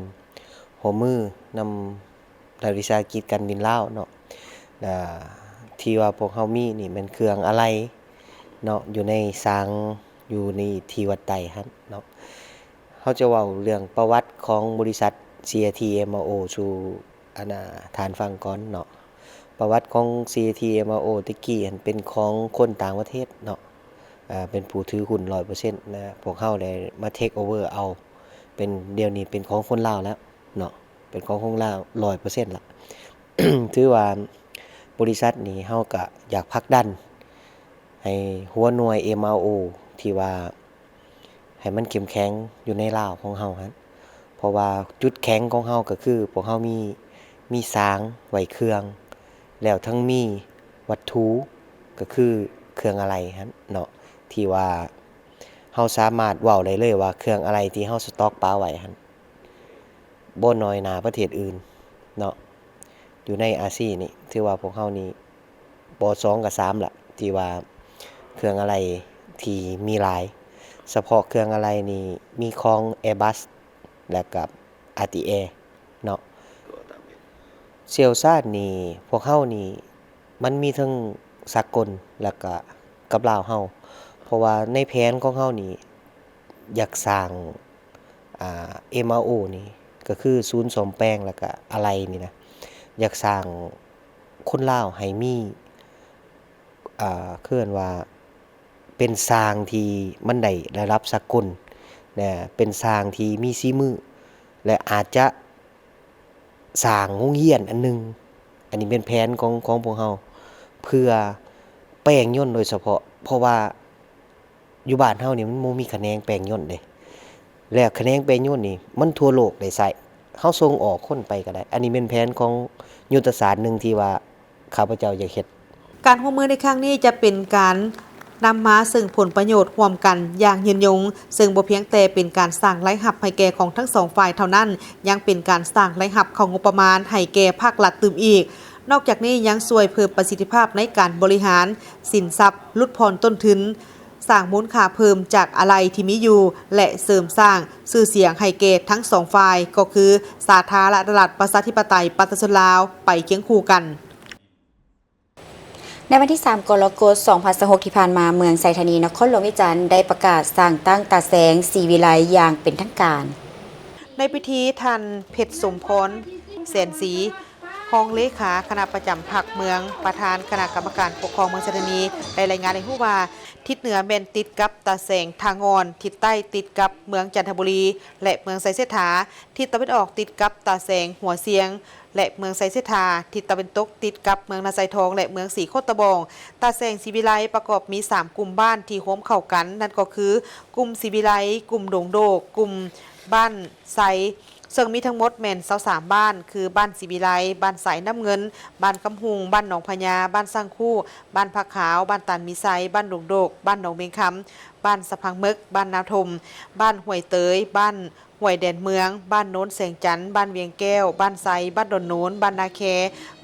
ຮ່ວມມືນຳລັດວິສາຫະກິດການບິນລາວເນາະ ທີ່ວ່າພວກເຮົາມີນີ້ແມ່ນເຄື່ອງອາໄຫຼ່ເນາະ ຢູ່ໃນຊາງ ຢູ່ໃນທີ່ວັດໄຕຫັ້ນເນາະ. ເຮົາຈະເວົ້າເລື່ອງປະຫວັດຂອງບໍລິສັດ ຊີໄອທີ ເອັມອາໂອ ສູ່ ອັນ ທ່ານຟັງກ່ອນເນາະ. ປະຫວັດຂອງ ຊີໄອທີ ເອັມອາໂອ ແຕ່ກີ້ຫັ້ນເປັນຂອງຄົນຕ່າງປະເທດເນາະ ເປັນຜູ້ຖືຫຸ້ນຮ້ອຍເປີເຊັນນະ, ພວກເຮົາໄດ້ມາ take over ເອົາ ເປັນ ດຽວນີ້ເປັນຂອງຄົນລາວແລ້ວເນາະ ເປັນຂອງຄົນລາວຮ້ອຍເປີເຊັນລະ. ຖືວ່າບໍລິສັດນີ້ເຮົາກະຢາກຜັກດັນໃຫ້ຫົວໜ່ວຍ ເອັມອາໂອ ທີ່ວ່າ ໃຫ້ມັນເຂັ້ມແຂງຢູ່ໃນລາວຂອງເຮົາຫັ້ນ ເພາະວ່າຈຸດແຂງຂອງເຮົາກໍຄືພວກເຮົາມີ ມີສາງໄວ້ເຄື່ອງ ແລ້ວທັງມີວັດຖຸກໍຄືເຄື່ອງອາໄຫຼ່ຫັ້ນເນາະ ທີ່ວ່າເຮົາສາມາດເວົ້າໄດ້ເລີຍວ່າເຄື່ອງອາໄຫຼ່ທີ່ເຮົາສະຕັອກປະໄວ້ຫັ້ນ ບໍ່ນ້ອຍໜ້າປະເທດອື່ນເນາະ ຢູ່ໃນອາຊີນີ້ ຖືວ່າພວກເຮົານີ້ບໍ່ສອງກໍສາມລະ ທີ່ວ່າເຄື່ອງອາໄຫຼ່ທີ່ມີຫຼາຍ. ສະເພາະເຄື່ອງອາໄຫຼ່ນີ້ມີຂອງ Airbus ແລ້ວກໍ RTAir ເນາະ. ຊ່ຽວຊານນີ້ ພວກເຮົານີ້ມັນມີເຖິງສາກົນ ແລ້ວກໍກັບລາວເຮົາ ເພາະວ່າໃນແຜນຂອງເຮົານີ້ ຢາກສ້າງ ອ່າ ເອັມອາໂອ ນີ້ ກໍຄືສູນສ້ອມແປງ ແລ້ວກະອາໄຫຼ່ນີ້ນະ ຢາກສ້າງຄົນລາວໃຫ້ມີ ເອີ່ ເອີ້ນວ່າເປັນຊ່າງທີ່ມັນໄດ້ລະດັບສາກົນນະ ເປັນຊ່າງທີ່ມີສີມື ແລະ ອາດຈະສ້າງໂຮງຮຽນອັນໜຶ່ງ. ອັນນີ້ເປັນແຜນຂອງ ຂອງພວກເຮົາ ເພື່ອແປງຍົນໂດຍສະເພາະ ເພາະວ່າ ຢູ່ບ້ານເຮົານີ້ມັນບໍ່ມີຂະແໜງແປງຍົນເດ້ ແລ້ວຂະແໜງແປງຍົນນີ້ມັນທົ່ວໂລກໄດ້ໃຊ້ ເຮົາສົ່ງອອກຄົນໄປກໍໄດ້. ອັນນີ້ແມ່ນແຜນຂອງຍຸດທະສາດໜຶ່ງທີ່ວ່າຂ້າພະເຈົ້າຢາກເຮັດ. ການຮ່ວມມືໃນຄັ້ງນີ້ຈະເປັນການນຳມາເຊິ່ງຜົນປະໂຫຍດຮ່ວມກັນຢ່າງຍືນຍົງ, ເຊິ່ງບໍ່ພຽງແຕ່ເປັນການສ້າງລາຍຮັບໃຫ້ແກ່ຂອງທັງສອງຝ່າຍເທົ່ານັ້ນ, ຍັງເປັນການສ້າງລາຍຮັບເຂົ້າງົບປະມານໃຫ້ແກ່ພາກລັດຕື່ມອີກ. ນອກຈາກນີ້ຍັງຊ່ວຍເພີ່ມປະສິດທິພາບໃນການບໍລິຫານສິນຊັບ, ຫຼຸດຜ່ອນຕົ້ນທຶນ, ສ້າງມູນຄ່າເພີ່ມຈາກອາໄຫຼ່ທີ່ມີຢູ່ ແລະ ເສີມສ້າງຊື່ສຽງໃຫ້ແກ່ທັງສອງຝ່າຍ ກໍຄືສາທາລະນະລັດ ປະຊາທິປະໄຕ ປະຊາຊົນລາວ ໄປຄຽງຄູ່ກັນ. ໃນວັນທີສາມ ກໍລະກົດ ສອງພັນຊາວຫົກ ທີ່ຜ່ານມາ, ເມືອງໄຊທານີ ນະຄອນຫຼວງວຽງຈັນ ໄດ້ປະກາດສ້າງຕັ້ງຕາແສງ ສີວິໄລ ຢ່າງເປັນທາງການ. ໃນພິທີ ທ່ານ ເພັດສົມພອນ ແສນສີ ຮອງເລຂາຄະນະປະຈຳພັກເມືອງ, ປະທານຄະນະກຳມະການປົກຄອງເມືອງໄຊທານີ ໄດ້ລາຍງານໃຫ້ຮູ້ວ່າ ທິດເໜືອແມ່ນຕິດກັບຕາແສງທ່າງ່ອນ, ທິດໃຕ້ຕິດກັບເມືອງຈັນທະບູລີ ແລະ ເມືອງໄຊເສດຖາ, ທິດຕາເວັນອອກຕິດກັບຕາແສງຫົວຊຽງ ແລະ ເມືອງໄຊເສດຖາ, ທິດຕາເວັນຕົກຕິດກັບເມືອງນາຊາຍທອງ ແລະ ເມືອງສີໂຄດຕະບອງ. ຕາແສງສີວິໄລປະກອບມີສາມກຸ່ມບ້ານທີ່ໂຮມເຂົ້າກັນ, ນັ້ນກໍຄື ກຸ່ມສີວິໄລ, ກຸ່ມດົງໂດກ, ກຸ່ມບ້ານ ໄຊ, ເຊິ່ງມີທັງໝົດແມ່ນຊາວສາມບ້ານ ຄື ບ້ານສີວິໄລ, ບ້ານສາຍນ້ຳເງິນ, ບ້ານຄຳຮຸ່ງ, ບ້ານໜອງພະຍາ, ບ້ານຊ້າງຄູ, ບ້ານຜາຂາວ, ບ້ານຕານມີໄຊ, ບ້ານດົງໂດກ, ບ້ານໜອງເມງຄຳ, ບ້ານສະພັງເມິກ, ບ້ານນາຖົມ, ບ້ານຫ້ວຍເຕີຍ, ບ້ານຫ້ວຍແດນເມືອງ, ບ້ານໂນນແສງຈັນ, ບ້ານວຽງແກ້ວ, ບ້ານໄຊ, ບ້ານດອນໂນນ, ບ້ານນາແຄ,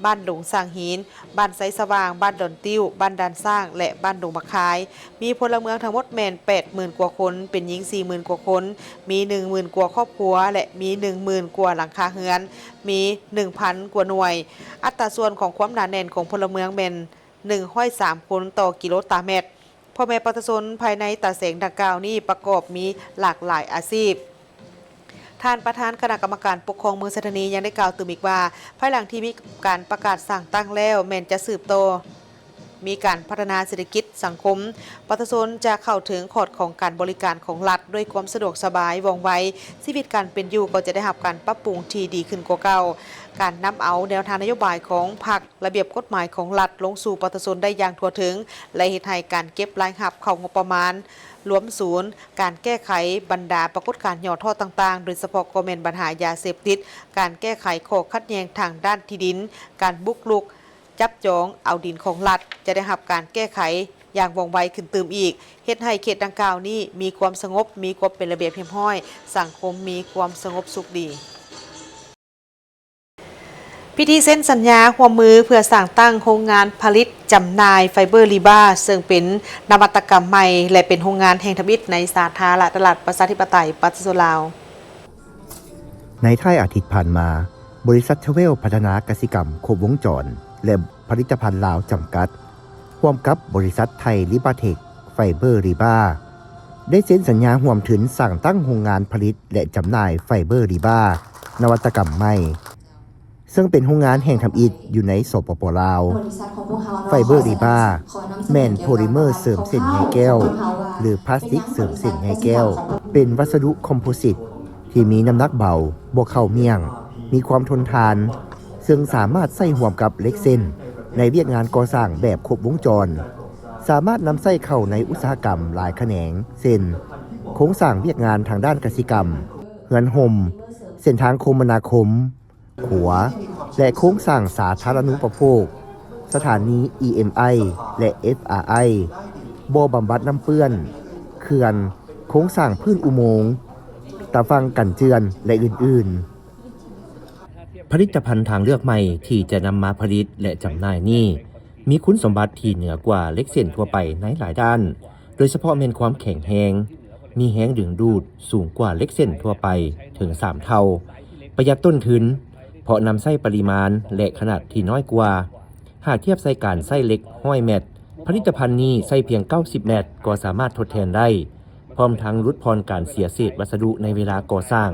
ບ້ານດົງສ້າງຫີນ, ບ້ານໄຊສະຫວ່າງ, ບ້ານດອນຕິ້ວ, ບ້ານດ່ານຊ້າງ ແລະ ບ້ານດົງບັກຄາຍ. ມີພົນລະເມືອງທັງໝົດແມ່ນແປດໝື່ນກວ່າຄົນ, ເປັນຍິງສີ່ໝື່ນກວ່າຄົນ, ມີໜຶ່ງໝື່ນກວ່າຄອບຄົວ ແລະ ມີໜຶ່ງໝື່ນກວ່າຫຼັງຄາເຮືອນ, ມີໜຶ່ງພັນກວ່າໜ່ວຍ. ອັດຕາສ່ວນຂອງຄວາມໜາແໜ້ນຂອງພົນລະເມືອງແມ່ນໜຶ່ງຮ້ອຍສາມຄົນຕໍ່ກິໂລຕາແມັດ. ພໍ່ແມ່ປະຊາຊົນພາຍໃນຕາແສງດັ່ງກ່າວນີ້ປະກອບມີຫຼາກຫຼາຍອາຊີບ. ທ່ານປະທານຄະນະກຳມະການປົກຄອງເມືອງໄຊທານີຍັງໄດ້ກ່າວຕື່ມອີກວ່າ ພາຍຫຼັງທີ່ມີການປະກາດສ້າງຕັ້ງແລ້ວ ແມ່ນຈະສືບຕໍ່ ມີການພັດທະນາເສດຖະກິດສັງຄົມ, ປະຊາຊົນຈະເຂົ້າເຖິງຂອດຂອງການບໍລິການຂອງລັດດ້ວຍຄວາມສະດວກສະບາຍ ວ່ອງໄວ, ຊີວິດການເປັນຢູ່ກໍຈະໄດ້ຮັບການປັບປຸງທີ່ດີຂຶ້ນກວ່າເກົ່າ. ການນຳເອົາແນວທາງນະໂຍບາຍຂອງພັກ, ລະບຽບກົດໝາຍຂອງລັດລົງສູ່ປະຊາຊົນໄດ້ຢ່າງທົ່ວເຖິງ ແລະ ເຮັດໃຫ້ການເກັບລາຍຮັບເຂົ້າງົບປະມານລວມສູນ, ການແກ້ໄຂບັນດາປາກົດການຫຍໍ້ທໍ້ຕ່າງໆ, ໂດຍສະເພາະກໍແມ່ນບັນຫາຢາເສບຕິດ, ການແກ້ໄຂຂໍ້ຂັດແຍ່ງທາງດ້ານທີ່ດິນ, ການບຸກລຸກ ຈັບຈອງເອົາດິນຂອງລັດ ຈະໄດ້ຮັບການແກ້ໄຂຢ່າງວ່ອງໄວຂຶ້ນຕື່ມອີກ, ເຮັດໃຫ້ເຂດດັ່ງກ່າວນີ້ມີຄວາມສະຫງົບ, ມີຄວາມເປັນລະບຽບຮຽບຮ້ອຍ, ສັງຄົມມີຄວາມສະຫງົບສຸກດີ. ພິທີເຊັນສັນຍາຮ່ວມມືເພື່ອສ້າງຕັ້ງໂຮງງານຜະລິດຈຳໜ່າຍໄຟເບີຣີບາ ເຊິ່ງເປັນນະວັດຕະກຳໃໝ່ ແລະ ເປັນໂຮງງານແຫ່ງທຳອິດໃນສາທາລະນະລັດ ປະຊາທິປະໄຕ ປະຊາຊົນລາວ. ໃນທ້າຍອາທິດຜ່ານມາ, ບໍລິສັດທະເວລພັດທະນາກະສິກຳຄົບວົງຈອນ ແລະ ຜະລິດຕະພັນລາວຈຳກັດ ຮ່ວມກັບບໍລິສັດໄທລີບາເທັກໄຟເບີຣີບາ ໄດ້ເຊັນສັນຍາຮ່ວມທຶນສ້າງຕັ້ງໂຮງງານຜະລິດ ແລະ ຈຳໜ່າຍໄຟເບີຣີບາ ນະວັດຕະກຳໃໝ່ ເຊິ່ງເປັນໂຮງງານແຫ່ງທຳອິດຢູ່ໃນ ສປປ ລາວ. ໄຟເບີຣີບາ ແມ່ນໂພລິເມີເສີມເສັ້ນໃຍແກ້ວ ຫຼື ພລາສຕິກເສີມເສັ້ນໃຍແກ້ວ, ເປັນວັດສະດຸຄອມໂພຊິດທີ່ມີນ້ຳໜັກເບົາ, ບໍ່ເຂົ້າມ້ຽງ, ມີຄວາມທົນທານ, ເຊິ່ງສາມາດໃຊ້ຮ່ວມກັບເຫຼັກເສັ້ນໃນວຽກງານກໍ່ສ້າງແບບຄົບວົງຈອນ, ສາມາດນຳໃຊ້ເຂົ້າໃນອຸດສາຫະກຳຫຼາຍຂະແໜງ ເຊັ່ນ ໂຄງສ້າງວຽກງານທາງດ້ານກະສິກຳ, ເຮືອນຮົ່ມ, ເສັ້ນທາງຄົມມະນາຄົມ, ຂົວ ແລະ ໂຄງສ້າງສາທາລະນູປະໂພກ, ສະຖານີ ອີ ເອັມ ໄອ ແລະ ເອຟ ອາ ໄອ, ບໍ່ບຳບັດນ້ຳເປື້ອນ, ເຂື່ອນ, ໂຄງສ້າງພື້ນອຸໂມງ, ຕາຝັ່ງກັນເຈື່ອນ ແລະ ອື່ນໆ. ຜະລິດຕະພັນທາງເລືອກໃໝ່ທີ່ຈະນຳມາຜະລິດ ແລະ ຈຳໜ່າຍນີ້ ມີຄຸນສົມບັດທີ່ເໜືອກວ່າເຫຼັກເສັ້ນທົ່ວໄປໃນຫຼາຍດ້ານ, ໂດຍສະເພາະແມ່ນຄວາມແຂງແຮງ, ມີແຮງດຶງດູດສູງກວ່າເຫຼັກເສັ້ນທົ່ວໄປເຖິງສາມເທົ່າ, ປະຢັດຕົ້ນທຶນ ເພາະນຳໃຊ້ປະລິມານ ແລະ ຂະໜາດທີ່ນ້ອຍກວ່າ. ຫາກທຽບໃສ່ການໃຊ້ເຫຼັກຮ້ອຍແມັດ, ຜະລິດຕະພັນນີ້ໃຊ້ພຽງເກົ້າສິບແມັດກໍສາມາດທົດແທນໄດ້, ພ້ອມທັງຫຼຸດຜ່ອນການເສຍເສດວັດສະດຸໃນເວລາກໍ່ສ້າງ.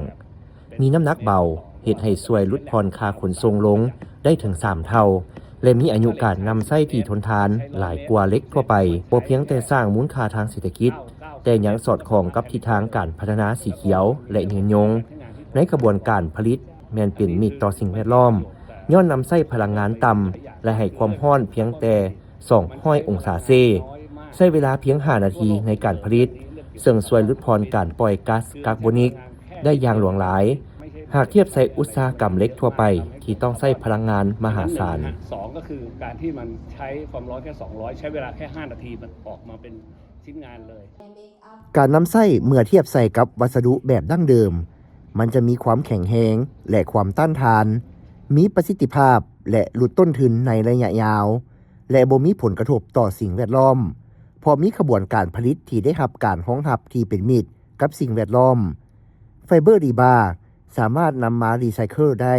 ມີນ້ຳໜັກເບົາ, ເຮັດໃຫ້ຊ່ວຍຫຼຸດຜ່ອນຄ່າຂົນສົ່ງລົງໄດ້ເຖິງສາມເທົ່າ ແລະ ມີອາຍຸການນຳໃຊ້ທີ່ທົນທານຫຼາຍກວ່າເຫຼັກທົ່ວໄປ, ບໍ່ພຽງແຕ່ສ້າງມູນຄ່າທາງເສດຖະກິດ, ແຕ່ຍັງສອດຄ່ອງກັບທິດທາງການພັດທະນາສີຂຽວ ແລະ ຍືນຍົງ. ໃນຂະບວນການຜະລິດແມ່ນເປັນມິດຕໍ່ສິ່ງແວດລ້ອມ, ຍ້ອນນຳໃຊ້ພະລັງງານຕ່ຳ ແລະ ໃຫ້ຄວາມຮ້ອນພຽງແຕ່ ສອງຮ້ອຍອົງສາເຊ, ໃຊ້ເວລາພຽງຫ້ານາທີໃນການຜະລິດ, ເຊິ່ງຊ່ວຍຫຼຸດຜ່ອນການປ່ອຍກາສກາບອນນິກໄດ້ຢ່າງຫຼວງຫຼາຍ ຫາກທຽບໃສ່ອຸດສາຫະກຳເຫຼັກທົ່ວໄປທີ່ຕ້ອງໃຊ້ພະລັງງານມະຫາສານ. ສອງກໍຄືການທີ່ມັນໃຊ້ຄວາມຮ້ອນແຄ່ສອງຮ້ອຍ ໃຊ້ເວລາແຄ່ຫ້ານາທີ ມັນອອກມາເປັນຊິ້ນງານເລີຍ. ການນຳໃຊ້ເມື່ອທຽບໃສ່ກັບວັດສະດຸແບບດັ້ງເດີມ, ມັນຈະມີຄວາມແຂງແຮງ ແລະ ຄວາມຕ້ານທານ, ມີປະສິດທິພາບ ແລະ ຫຼຸດຕົ້ນທຶນໃນໄລຍະຍາວ ແລະ ບໍ່ມີຜົນກະທົບຕໍ່ສິ່ງແວດລ້ອມ ເພາະມີຂະບວນການຜະລິດທີ່ໄດ້ຮັບການຮອງຮັບທີ່ເປັນມິດກັບສິ່ງແວດລ້ອມ. ໄຟເບີຣີບາສາມາດນຳມາຣີໄຊເຄິນໄດ້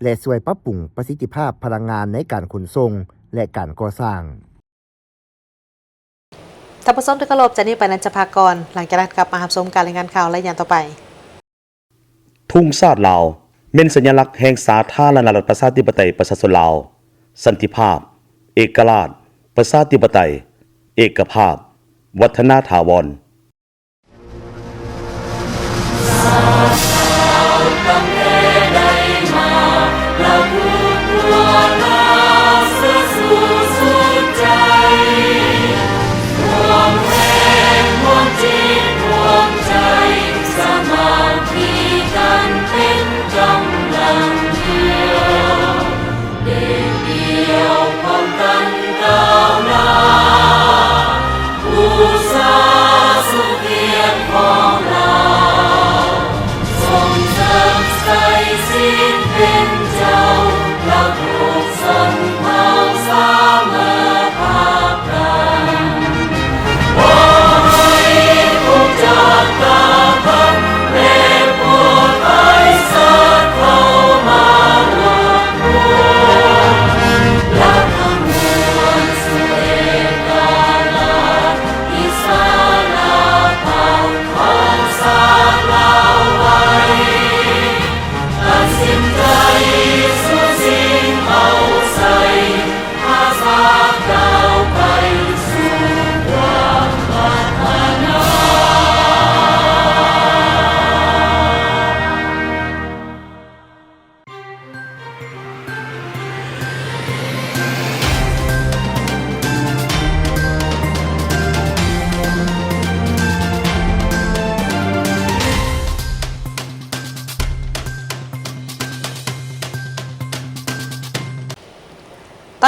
ແລະ ຊ່ວຍປັບປຸງປະສິດທິພາບພະລັງງານໃນການຂົນສົ່ງ ແລະ ການກໍ່ສ້າງ. ທ່ານຜູ້ຊົມທີ່ເຄົາລົບ, ຈາກນີ້ໄປນັ້ນຈະພັກກ່ອນ, ຫຼັງຈາກນັ້ນກັບມາຮັບຊົມການລາຍງານຂ່າວໄລຍະຕໍ່ໄປ. ທຸງຊາດລາວ ແມ່ນສັນຍະລັກແຫ່ງສາທາລະນະລັດ ປະຊາທິປະໄຕ ປະຊາຊົນລາວ, ສັນຕິພາບ, ເອກະລາດ, ປະຊາທິປະໄຕ, ເອກະພາບ, ວັດທະນາຖາວອນ.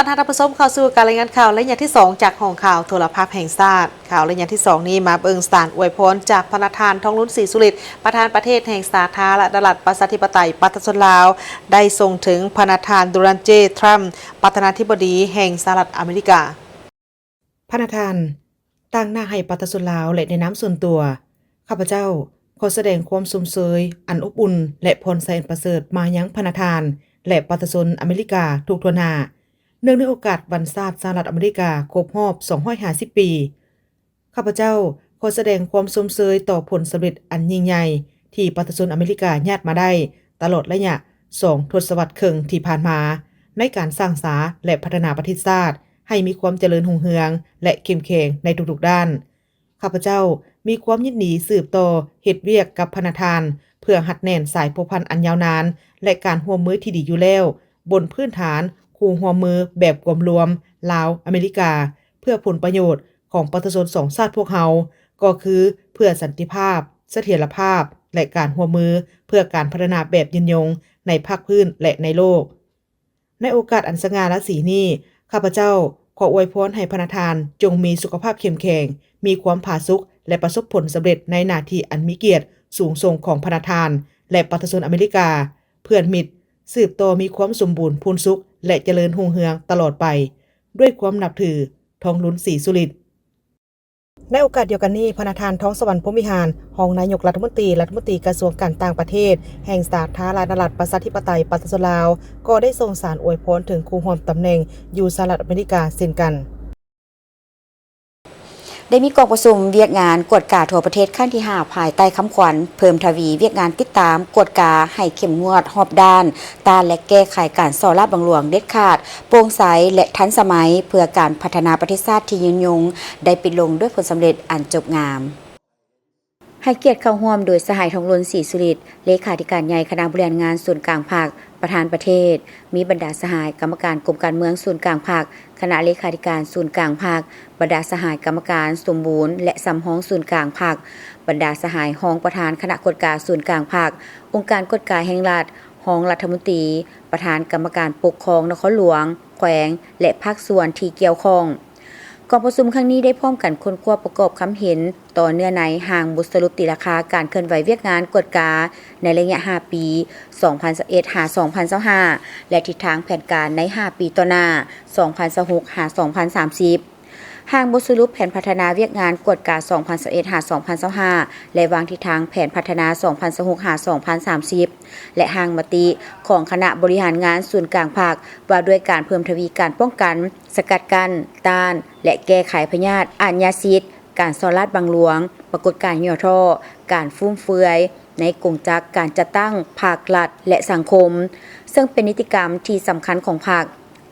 ຕ້ອນຮັບທ່ານຜູ້ຊົມເຂົ້າສູ່ການລາຍງານຂ່າວໄລຍະທີສອງ ຈາກຫ້ອງຂ່າວໂທລະພາບແຫ່ງຊາດ. ຂ່າວໄລຍະທີສອງນີ້ມາເບິ່ງສານອວຍພອນຈາກພະນະທ່ານ ທອງລຸນ ສີສຸລິດ, ປະທານປະເທດແຫ່ງສາທາລະນະລັດ ປະຊາທິປະໄຕ ປະຊາຊົນລາວ ໄດ້ສົ່ງເຖິງພະນະທ່ານ ໂດນັລ ເຈ ທຣຳ, ປະທານາທິບໍດີແຫ່ງສະຫະລັດອາເມລິກາ. ພະນະທ່ານ, ຕາງໜ້າໃຫ້ປະຊາຊົນລາວ ແລະ ໃນນາມສ່ວນຕົວ, ຂ້າພະເຈົ້າຂໍສະແດງຄວາມຊົມເຊີຍອັນອົບອຸ່ນ ແລະ ພອນໄຊອັນປະເສີດມາຍັງພະນະທ່ານ ແລະ ປະຊາຊົນອາເມລິກາທຸກທົ່ວໜ້າ, ເນື່ອງໃນໂອກາດວັນຊາດສະຫະລັດອາເມລິກາຄົບຮອບສອງຮ້ອຍຫ້າສິບປີ. ຂ້າພະເຈົ້າຂໍສະແດງຄວາມຊົມເຊີຍຕໍ່ຜົນສຳເລັດອັນຍິ່ງໃຫຍ່ທີ່ປະຊາຊົນອາເມລິກາຍາດມາໄດ້ຕະຫຼອດໄລຍະສອງທົດສະວັດເຄິ່ງທີ່ຜ່ານມາ ໃນການສ້າງສາ ແລະ ພັດທະນາປະເທດຊາດໃຫ້ມີຄວາມຈະເລີນຮຸ່ງເຮືອງ ແລະ ເຂັ້ມແຂງໃນທຸກໆດ້ານ. ຂ້າພະເຈົ້າມີຄວາມຍິນດີສືບຕໍ່ເຮັດວຽກກັບພະນະທ່ານ ເພື່ອຮັດແໜ້ນສາຍພົວພັນອັນຍາວນານ ແລະ ການຮ່ວມມືທີ່ດີຢູ່ແລ້ວ ບົນພື້ນຖານຄູ່ຮ່ວມມືແບບກວມລວມລາວ-ອາເມລິກາ ເພື່ອຜົນປະໂຫຍດຂອງປະຊາຊົນສອງຊາດພວກເຮົາ ກໍຄືເພື່ອສັນຕິພາບ, ສະຖຽນລະພາບ ແລະ ການຮ່ວມມືເພື່ອການພັດທະນາແບບຍືນຍົງໃນພາກພື້ນ ແລະ ໃນໂລກ. ໃນໂອກາດອັນສະຫງ່າລາສີນີ້, ຂ້າພະເຈົ້າຂໍອວຍພອນໃຫ້ພະນະທ່ານຈົ່ງມີສຸຂະພາບເຂັ້ມແຂງ, ມີຄວາມຜາສຸກ ແລະ ປະສົບຜົນສຳເລັດໃນໜ້າທີ່ອັນມີກຽດສູງສົ່ງຂອງພະນະທ່ານ ແລະ ປະຊາຊົນອາເມລິກາ, ເພື່ອນມິດ, ສືບຕໍ່ມີຄວາມສົມບູນພູນສຸກ ແລະ ຈະເລີນຮຸ່ງເຮືອງຕະຫຼອດໄປ. ດ້ວຍຄວາມນັບຖື, ທອງລຸນ ສີສຸລິດ. ໃນໂອກາດດຽວກັນນີ້, ພະນະທ່ານ ທອງສະຫວັນ ພົມວິຫານ, ຮອງນາຍົກລັດຖະມົນຕີ, ລັດຖະມົນຕີກະຊວງການຕ່າງປະເທດ ແຫ່ງສາທາລະນະລັດ ປະຊາທິປະໄຕ ປະຊາຊົນລາວ ກໍໄດ້ສົ່ງສານອວຍພອນເຖິງຄູ່ຮ່ວມຕຳແໜ່ງຢູ່ສະຫະລັດອາເມລິກາເຊັ່ນກັນ. ໄດ້ມີກອງປະຊຸມວຽກງານກວດກາທົ່ວປະເທດຄັ້ງທີຫ້າ ພາຍໃຕ້ຄຳຂວັນ ເພີ່ມທະວີວຽກງານຕິດຕາມ, ກວດກາໃຫ້ເຂັ້ມງວດຮອບດ້ານ, ຕ້ານ ແລະ ແກ້ໄຂການສໍ້ລາດບັງຫຼວງເດັດຂາດ, ໂປ່ງໃສ ແລະ ທັນສະໄໝ ເພື່ອການພັດທະນາປະເທດຊາດທີ່ຍືນຍົງ ໄດ້ປິດລົງດ້ວຍຜົນສຳເລັດອັນຈົບງາມ. ໃຫ້ກຽດເຂົ້າຮ່ວມໂດຍສະຫາຍ ທອງລຸນ ສີສຸລິດ ເລຂາທິການໃຫຍ່ຄະນະບໍລິຫານງານສູນກາງພັກ, ປະທານປະເທດ, ມີບັນດາສະຫາຍກຳມະການກົມການເມືອງສູນກາງພັກ, ຄະນະເລຂາທິການສູນກາງພັກ, ບັນດາສະຫາຍກຳມະການສົມບູນ ແລະ ສຳຮອງສູນກາງພັກ, ບັນດາສະຫາຍຮອງປະທານຄະນະກວດກາສູນກາງພັກ, ອົງການກວດກາແຫ່ງລັດ, ຮອງລັດຖະມົນຕີ, ປະທານກຳມະການປົກຄອງນະຄອນຫຼວງ, ແຂວງ ແລະ ພາກສ່ວນທີ່ກ່ຽວຂ້ອງ. ກອງປະຊຸມຄັ້ງນີ້ໄດ້ພ້ອມກັນຄົ້ນຄວ້າປະກອບຄຳເຫັນຕໍ່ເນື້ອໃນຮ່າງບົດສະຫຼຸບຕີລາຄາການເຄື່ອນໄຫວວຽກງານກວດກາໃນໄລຍະຫ້າປີ ສອງພັນຊາວເອັດ ຫາ ສອງພັນຊາວຫ້າ ແລະ ທິດທາງແຜນການໃນຫ້າປີຕໍ່ໜ້າ ສອງພັນຊາວຫົກ ຫາ ສອງພັນສາມສິບ. ຮ່າງບົດສະຫຼຸບແຜນພັດທະນາວຽກງານກວດກາ ສອງພັນຊາວເອັດ ຫາ ສອງພັນຊາວຫ້າ ແລະ ວາງທິດທາງແຜນພັດທະນາ ສອງພັນຊາວຫົກ ຫາ ສອງພັນສາມສິບ ແລະ ຮ່າງມະຕິຂອງຄະນະບໍລິຫານງານສູນກາງພັກ ວ່າດ້ວຍການເພີ່ມທະວີການປ້ອງກັນ, ສະກັດກັ້ນ, ຕ້ານ ແລະ ແກ້ໄຂພະຍາດອາດຍາສິດ, ການສໍ້ລາດບັງຫຼວງ, ປາກົດການຫຍໍ້ທໍ້, ການຟຸມເຟືອຍໃນກົງຈັກການຈັດຕັ້ງພັກ, ລັດ ແລະ ສັງຄົມ, ເຊິ່ງເປັນນິຕິກຳທີ່ສຳຄັນຂອງພັກ.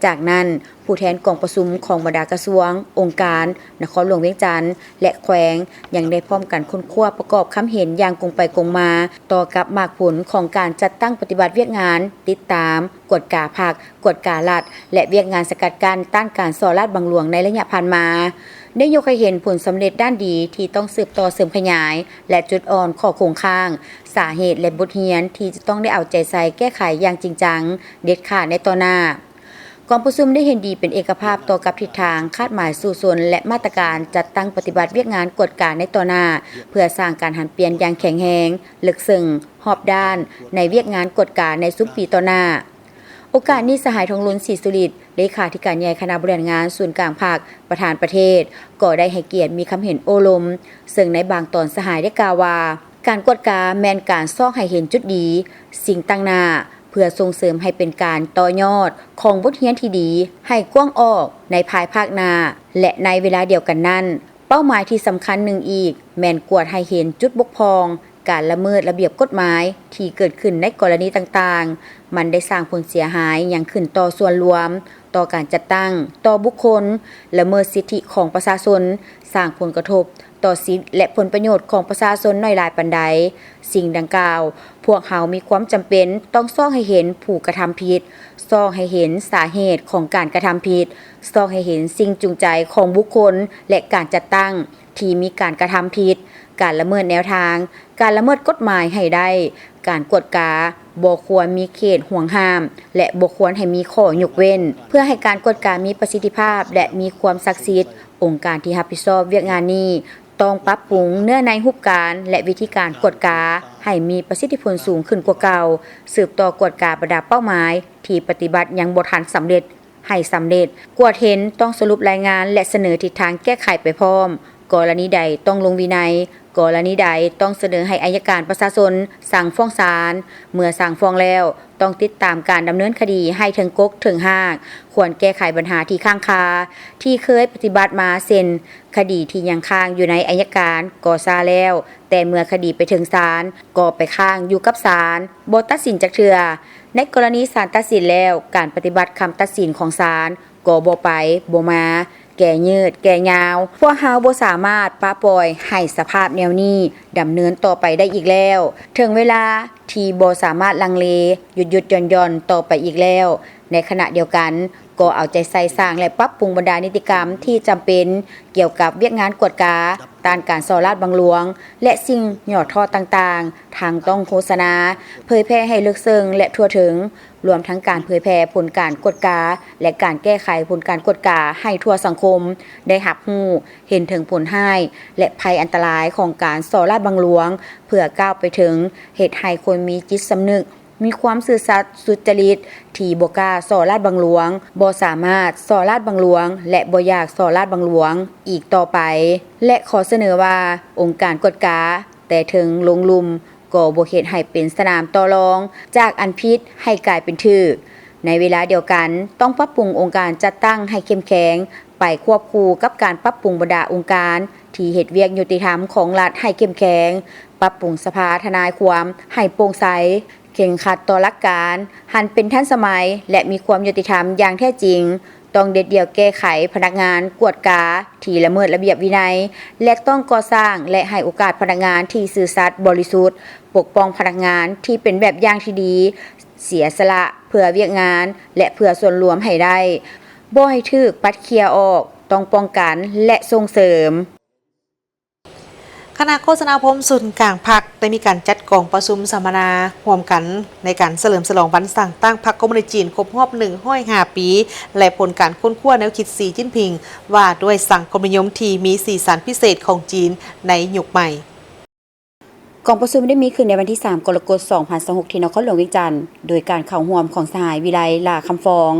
ຈາກນັ້ນ, ຜູ້ແທນກອງປະຊຸມຂອງບັນດາກະຊວງ, ອົງການ, ນະຄອນຫຼວງວຽງຈັນ ແລະ ແຂວງ ຍັງໄດ້ພ້ອມກັນຄົ້ນຄວ້າປະກອບຄຳເຫັນຢ່າງກົງໄປກົງມາ ຕໍ່ກັບໝາກຜົນຂອງການຈັດຕັ້ງປະຕິບັດວຽກງານຕິດຕາມ, ກວດກາພັກ, ກວດກາລັດ ແລະ ວຽກງານສະກັດກັ້ນຕ້ານການສໍ້ລາດບັງຫຼວງໃນໄລຍະຜ່ານມາ ໄດ້ຍົກໃຫ້ເຫັນຜົນສຳເລັດດ້ານດີທີ່ຕ້ອງສືບຕໍ່ເສີມຂະຫຍາຍ ແລະ ຈຸດອ່ອນ, ຂໍ້ຄົງຄ້າງ, ສາເຫດ ແລະ ບົດຮຽນທີ່ຈະຕ້ອງໄດ້ເອົາໃຈໃສ່ແກ້ໄຂຢ່າງຈິງຈັງ, ເດັດຂາດໃນຕໍ່ໜ້າ. ກອງປະຊຸມໄດ້ເຫັນດີເປັນເອກະພາບຕໍ່ກັບທິດທາງ, ຄາດໝາຍສູ້ຊົນ ແລະ ມາດຕະການຈັດຕັ້ງປະຕິບັດວຽກງານກວດກາໃນຕໍ່ໜ້າ ເພື່ອສ້າງການຫັນປ່ຽນຢ່າງແຂງແຮງ, ເລິກເຊິ່ງ, ຮອບດ້ານ ໃນວຽກງານກວດກາໃນຊຸມປີຕໍ່ໜ້າ. ໂອກາດນີ້, ສະຫາຍ ທອງລຸນ ສີສຸລິດ ເລຂາທິການໃຫຍ່ຄະນະບໍລິຫານງານສູນກາງພັກ, ປະທານປະເທດ ກໍໄດ້ໃຫ້ກຽດມີຄຳເຫັນໂອ້ລົມ, ເຊິ່ງໃນບາງຕອນສະຫາຍໄດ້ກ່າວວ່າ, ການກວດກາແມ່ນການຊອກໃຫ້ເຫັນຈຸດດີ, ສິ່ງຕັ້ງໜ້າ ເພື່ອສົ່ງເສີມໃຫ້ເປັນການຕໍ່ຍອດຂອງບົດຮຽນທີ່ດີໃຫ້ກວ້າງອອກໃນພາຍພາກໜ້າ ແລະ ໃນເວລາດຽວກັນນັ້ນ, ເປົ້າໝາຍທີ່ສຳຄັນໜຶ່ງອີກແມ່ນກວດໃຫ້ເຫັນຈຸດບົກຜ່ອງ, ການລະເມີດລະບຽບກົດໝາຍທີ່ເກີດຂຶ້ນໃນກໍລະນີຕ່າງໆ. ມັນໄດ້ສ້າງຜົນເສຍຫາຍຫຍັງຂຶ້ນຕໍ່ສ່ວນລວມ, ຕໍ່ການຈັດຕັ້ງ, ຕໍ່ບຸກຄົນ, ລະເມີດສິດທິຂອງປະຊາຊົນ, ສ້າງຜົນກະທົບຕໍ່ສິດ ແລະ ຜົນປະໂຫຍດຂອງປະຊາຊົນໜ້ອຍຫຼາຍປານໃດ. ສິ່ງດັ່ງກ່າວ, ພວກເຮົາມີຄວາມຈຳເປັນຕ້ອງຊອກໃຫ້ເຫັນຜູ້ກະທຳຜິດ, ຊອກໃຫ້ເຫັນສາເຫດຂອງການກະທຳຜິດ, ຊອກໃຫ້ເຫັນສິ່ງຈູງໃຈຂອງບຸກຄົນ ແລະ ການຈັດຕັ້ງທີ່ມີການກະທຳຜິດ, ການລະເມີດແນວທາງ, ການລະເມີດກົດໝາຍໃຫ້ໄດ້. ການກວດກາບໍ່ຄວນມີເຂດຫວງຫ້າມ ແລະ ບໍ່ຄວນໃຫ້ມີຂໍ້ຍົກເວັ້ນ. ເພື່ອໃຫ້ການກວດກາມີປະສິດທິພາບ ແລະ ມີຄວາມສັກສິດ, ອົງການທີ່ຮັບຜິດຊອບວຽກງານນີ້ ຕ້ອງປັບປຸງເນື້ອໃນຮູບການ ແລະ ວິທີການກວດກາໃຫ້ມີປະສິດທິຜົນສູງຂຶ້ນກວ່າເກົ່າ, ສືບຕໍ່ກວດກາບັນດາເປົ້າໝາຍທີ່ປະຕິບັດຍັງບໍ່ທັນສຳເລັດໃຫ້ສຳເລັດ, ກວດເຫັນ, ຕ້ອງສະຫຼຸບລາຍງານ ແລະ ສະເໜີທິດທາງແກ້ໄຂໄປພ້ອມ, ກໍລະນີໃດຕ້ອງລົງວິໄນ, ກໍລະນີໃດຕ້ອງສະເໜີໃຫ້ໄອຍະການປະຊາຊົນສັ່ງຟ້ອງສານ, ເມື່ອສັ່ງຟ້ອງແລ້ວ ຕ້ອງຕິດຕາມການດຳເນີນຄະດີໃຫ້ເຖິງກົກເຖິງຮາກ, ຄວນແກ້ໄຂບັນຫາທີ່ຄ້າງຄາ ທີ່ເຄີຍປະຕິບັດມາ ເຊັ່ນ ຄະດີທີ່ຍັງຄ້າງຢູ່ໃນໄອຍະການກໍຊາແລ້ວ, ແຕ່ເມື່ອຄະດີໄປເຖິງສານກໍໄປຄ້າງຢູ່ກັບສານ, ບໍ່ຕັດສິນຈັກເທື່ອ. ໃນກໍລະນີສານຕັດສິນແລ້ວ, ການປະຕິບັດຄຳຕັດສິນຂອງສານກໍບໍ່ໄປບໍ່ມາ, ແກ່ຍືດແກ່ຍາວ. ພວກເຮົາບໍ່ສາມາດປະປ່ອຍໃຫ້ສະພາບແນວນີ້ດຳເນີນຕໍ່ໄປໄດ້ອີກແລ້ວ. ເຖິງເວລາທີ່ບໍ່ສາມາດລັງເລ, ຢຸດໆຢ່ອນໆຕໍ່ໄປອີກແລ້ວ. ໃນຂະນະດຽວກັນ, ກໍເອົາໃຈໃສ່ສ້າງ ແລະ ປັບປຸງບັນດານິຕິກຳທີ່ຈຳເປັນກ່ຽວກັບວຽກງານກວດກາ, ຕ້ານການສໍ້ລາດບັງຫຼວງ ແລະ ສິ່ງຫຍໍ້ທໍ້ຕ່າງໆ, ທັງຕ້ອງໂຄສະນາ, ເຜີຍແຜ່ໃຫ້ເລິກເຊິ່ງ ແລະ ທົ່ວເຖິງ, ລວມທັງການເຜີຍແຜ່ຜົນການກວດກາ ແລະ ການແກ້ໄຂຜົນການກວດກາໃຫ້ທົ່ວສັງຄົມໄດ້ຮັບຮູ້, ເຫັນເຖິງຜົນຮ້າຍ ແລະ ໄພອັນຕະລາຍຂອງການສໍ້ລາດບັງຫຼວງ, ເພື່ອກ້າວໄປເຖິງເຮັດໃຫ້ຄົນມີຈິດສຳນຶກ, ມີຄວາມຊື່ສັດສຸດຈະລິດ ທີ່ບໍ່ກ້າສໍ້ລາດບັງຫຼວງ, ບໍ່ສາມາດສໍ້ລາດບັງຫຼວງ ແລະ ບໍ່ຢາກສໍ້ລາດບັງຫຼວງອີກຕໍ່ໄປ. ແລະ ຂໍສະເໜີວ່າ ອົງການກວດກາແຕ່ເທິງລົງລຸ່ມ ກໍບໍ່ເຮັດໃຫ້ເປັນສະໜາມຕໍ່ລອງຈາກອັນຜິດໃຫ້ກາຍເປັນຖືກ. ໃນເວລາດຽວກັນ, ຕ້ອງປັບປຸງອົງການຈັດຕັ້ງໃຫ້ເຂັ້ມແຂງ ໄປຄວບຄູ່ກັບການປັບປຸງບັນດາອົງການ ທີ່ເຮັດວຽກຍຸຕິທຳຂອງລັດໃຫ້ເຂັ້ມແຂງ, ປັບປຸງສະພາທະນາຍຄວາມໃຫ້ໂປ່ງໃສ, ເຄັ່ງຄັດຕໍ່ຫຼັກການ, ຫັນເປັນທັນສະໄໝ ແລະ ມີຄວາມຍຸຕິທຳຢ່າງແທ້ຈິງ, ຕ້ອງເດັດດ່ຽວແກ້ໄຂພະນັກງານກວດກາທີ່ລະເມີດລະບຽບວິໄນ ແລະ ຕ້ອງກໍ່ສ້າງ ແລະ ໃຫ້ໂອກາດພະນັກງານທີ່ຊື່ສັດບໍລິສຸດ, ປົກປ້ອງພະນັກງານທີ່ເປັນແບບຢ່າງທີ່ດີ, ເສຍສະຫຼະເພື່ອວຽກງານ ແລະ ເພື່ອສ່ວນລວມໃຫ້ໄດ້, ບໍ່ໃຫ້ຖືກປັດເຂ່ຍອອກ, ຕ້ອງປ້ອງກັນ ແລະ ສົ່ງເສີມ. ຄະນະໂຄສະນາອົບຮົມສູນກາງພັກ ໄດ້ມີການຈັດກອງປະຊຸມສຳມະນາຮ່ວມກັນ ໃນການສະເຫຼີມສະຫຼອງວັນສ້າງຕັ້ງພັກຄອມມູນິດຈີນຄົບຮອບໜຶ່ງຮ້ອຍຫ້າປີ ແລະ ຜົນການຄົ້ນຄວ້າແນວຄິດສີຈິ້ນຜິງ ວ່າດ້ວຍສັງຄົມນິຍົມທີ່ມີສີສັນພິເສດຂອງຈີນໃນຍຸກໃໝ່. ກອງປະຊຸມໄດ້ມີຂຶ້ນໃນວັນທີສາມ ກໍລະກົດ ສອງພັນຊາວຫົກ ທີ່ນະຄອນຫຼວງວຽງຈັນ, ໂດຍການເຂົ້າຮ່ວມຂອງສະຫາຍ ວິໄລ ຫຼ້າຄຳຟອງ,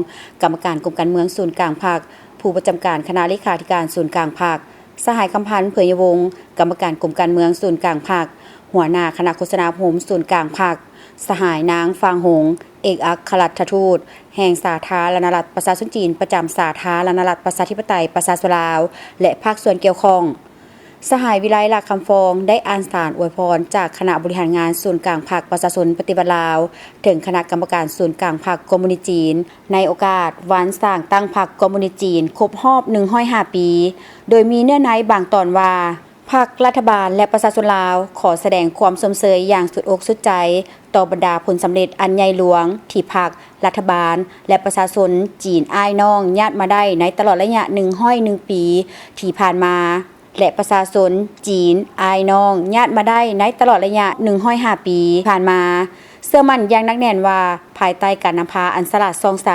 ກຳມະການກົມການເມືອງສູນກາງພັກ, ຜູ້ປະຈຳການຄະນະເລຂາທິການສູນກາງພັກ, ສະຫາຍ ຄຳພັນ ເຜີຍຍະວົງ, ກຳມະການກົມການເມືອງສູນກາງພັກ, ຫົວໜ້າຄະນະໂຄສະນາອົບຮົມສູນກາງພັກ, ສະຫາຍ ນາງ ຟາງຫົງ, ເອກອັກຄະລັດຖະທູດແຫ່ງສາທາລະນະລັດປະຊາຊົນຈີນ ປະຈຳສາທາລະນະລັດປະຊາທິປະໄຕປະຊາຊົນລາວ ແລະ ພາກສ່ວນກ່ຽວຂ້ອງ. ສະຫາຍ ວິໄລ ຫຼ້າຄຳຟອງ ໄດ້ອ່ານສານອວຍພອນຈາກຄະນະບໍລິຫານງານສູນກາງພັກປະຊາຊົນປະຕິວັດລາວ ເຖິງຄະນະກຳມະການສູນກາງພັກຄອມມູນິດຈີນ ໃນໂອກາດວັນສ້າງຕັ້ງພັກຄອມມູນິດຈີນຄົບຮອບໜຶ່ງຮ້ອຍຫ້າປີ, ໂດຍມີເນື້ອໃນບາງຕອນວ່າ, ພັກ, ລັດຖະບານ ແລະ ປະຊາຊົນລາວ ຂໍສະແດງຄວາມຊົມເຊີຍຢ່າງສຸດອົກສຸດໃຈຕໍ່ບັນດາຜົນສຳເລັດອັນໃຫຍ່ຫຼວງທີ່ພັກ, ລັດຖະບານ ແລະ ປະຊາຊົນຈີນອ້າຍນ້ອງຍາດມາໄດ້ໃນຕະຫຼອດໄລຍະໜຶ່ງຮ້ອຍໜຶ່ງປີທີ່ຜ່ານມາ ແລະ ປະຊາຊົນຈີນອ້າຍນ້ອງຍາດມາໄດ້ໃນຕະຫຼອດໄລຍະໜຶ່ງຮ້ອຍຫ້າປີຜ່ານມາ. ເຊື່ອໝັ້ນຢ່າງໜັກແໜ້ນວ່າ ພາຍໃຕ້ການນຳພາອັນສະຫຼາດສ່ອງໃສ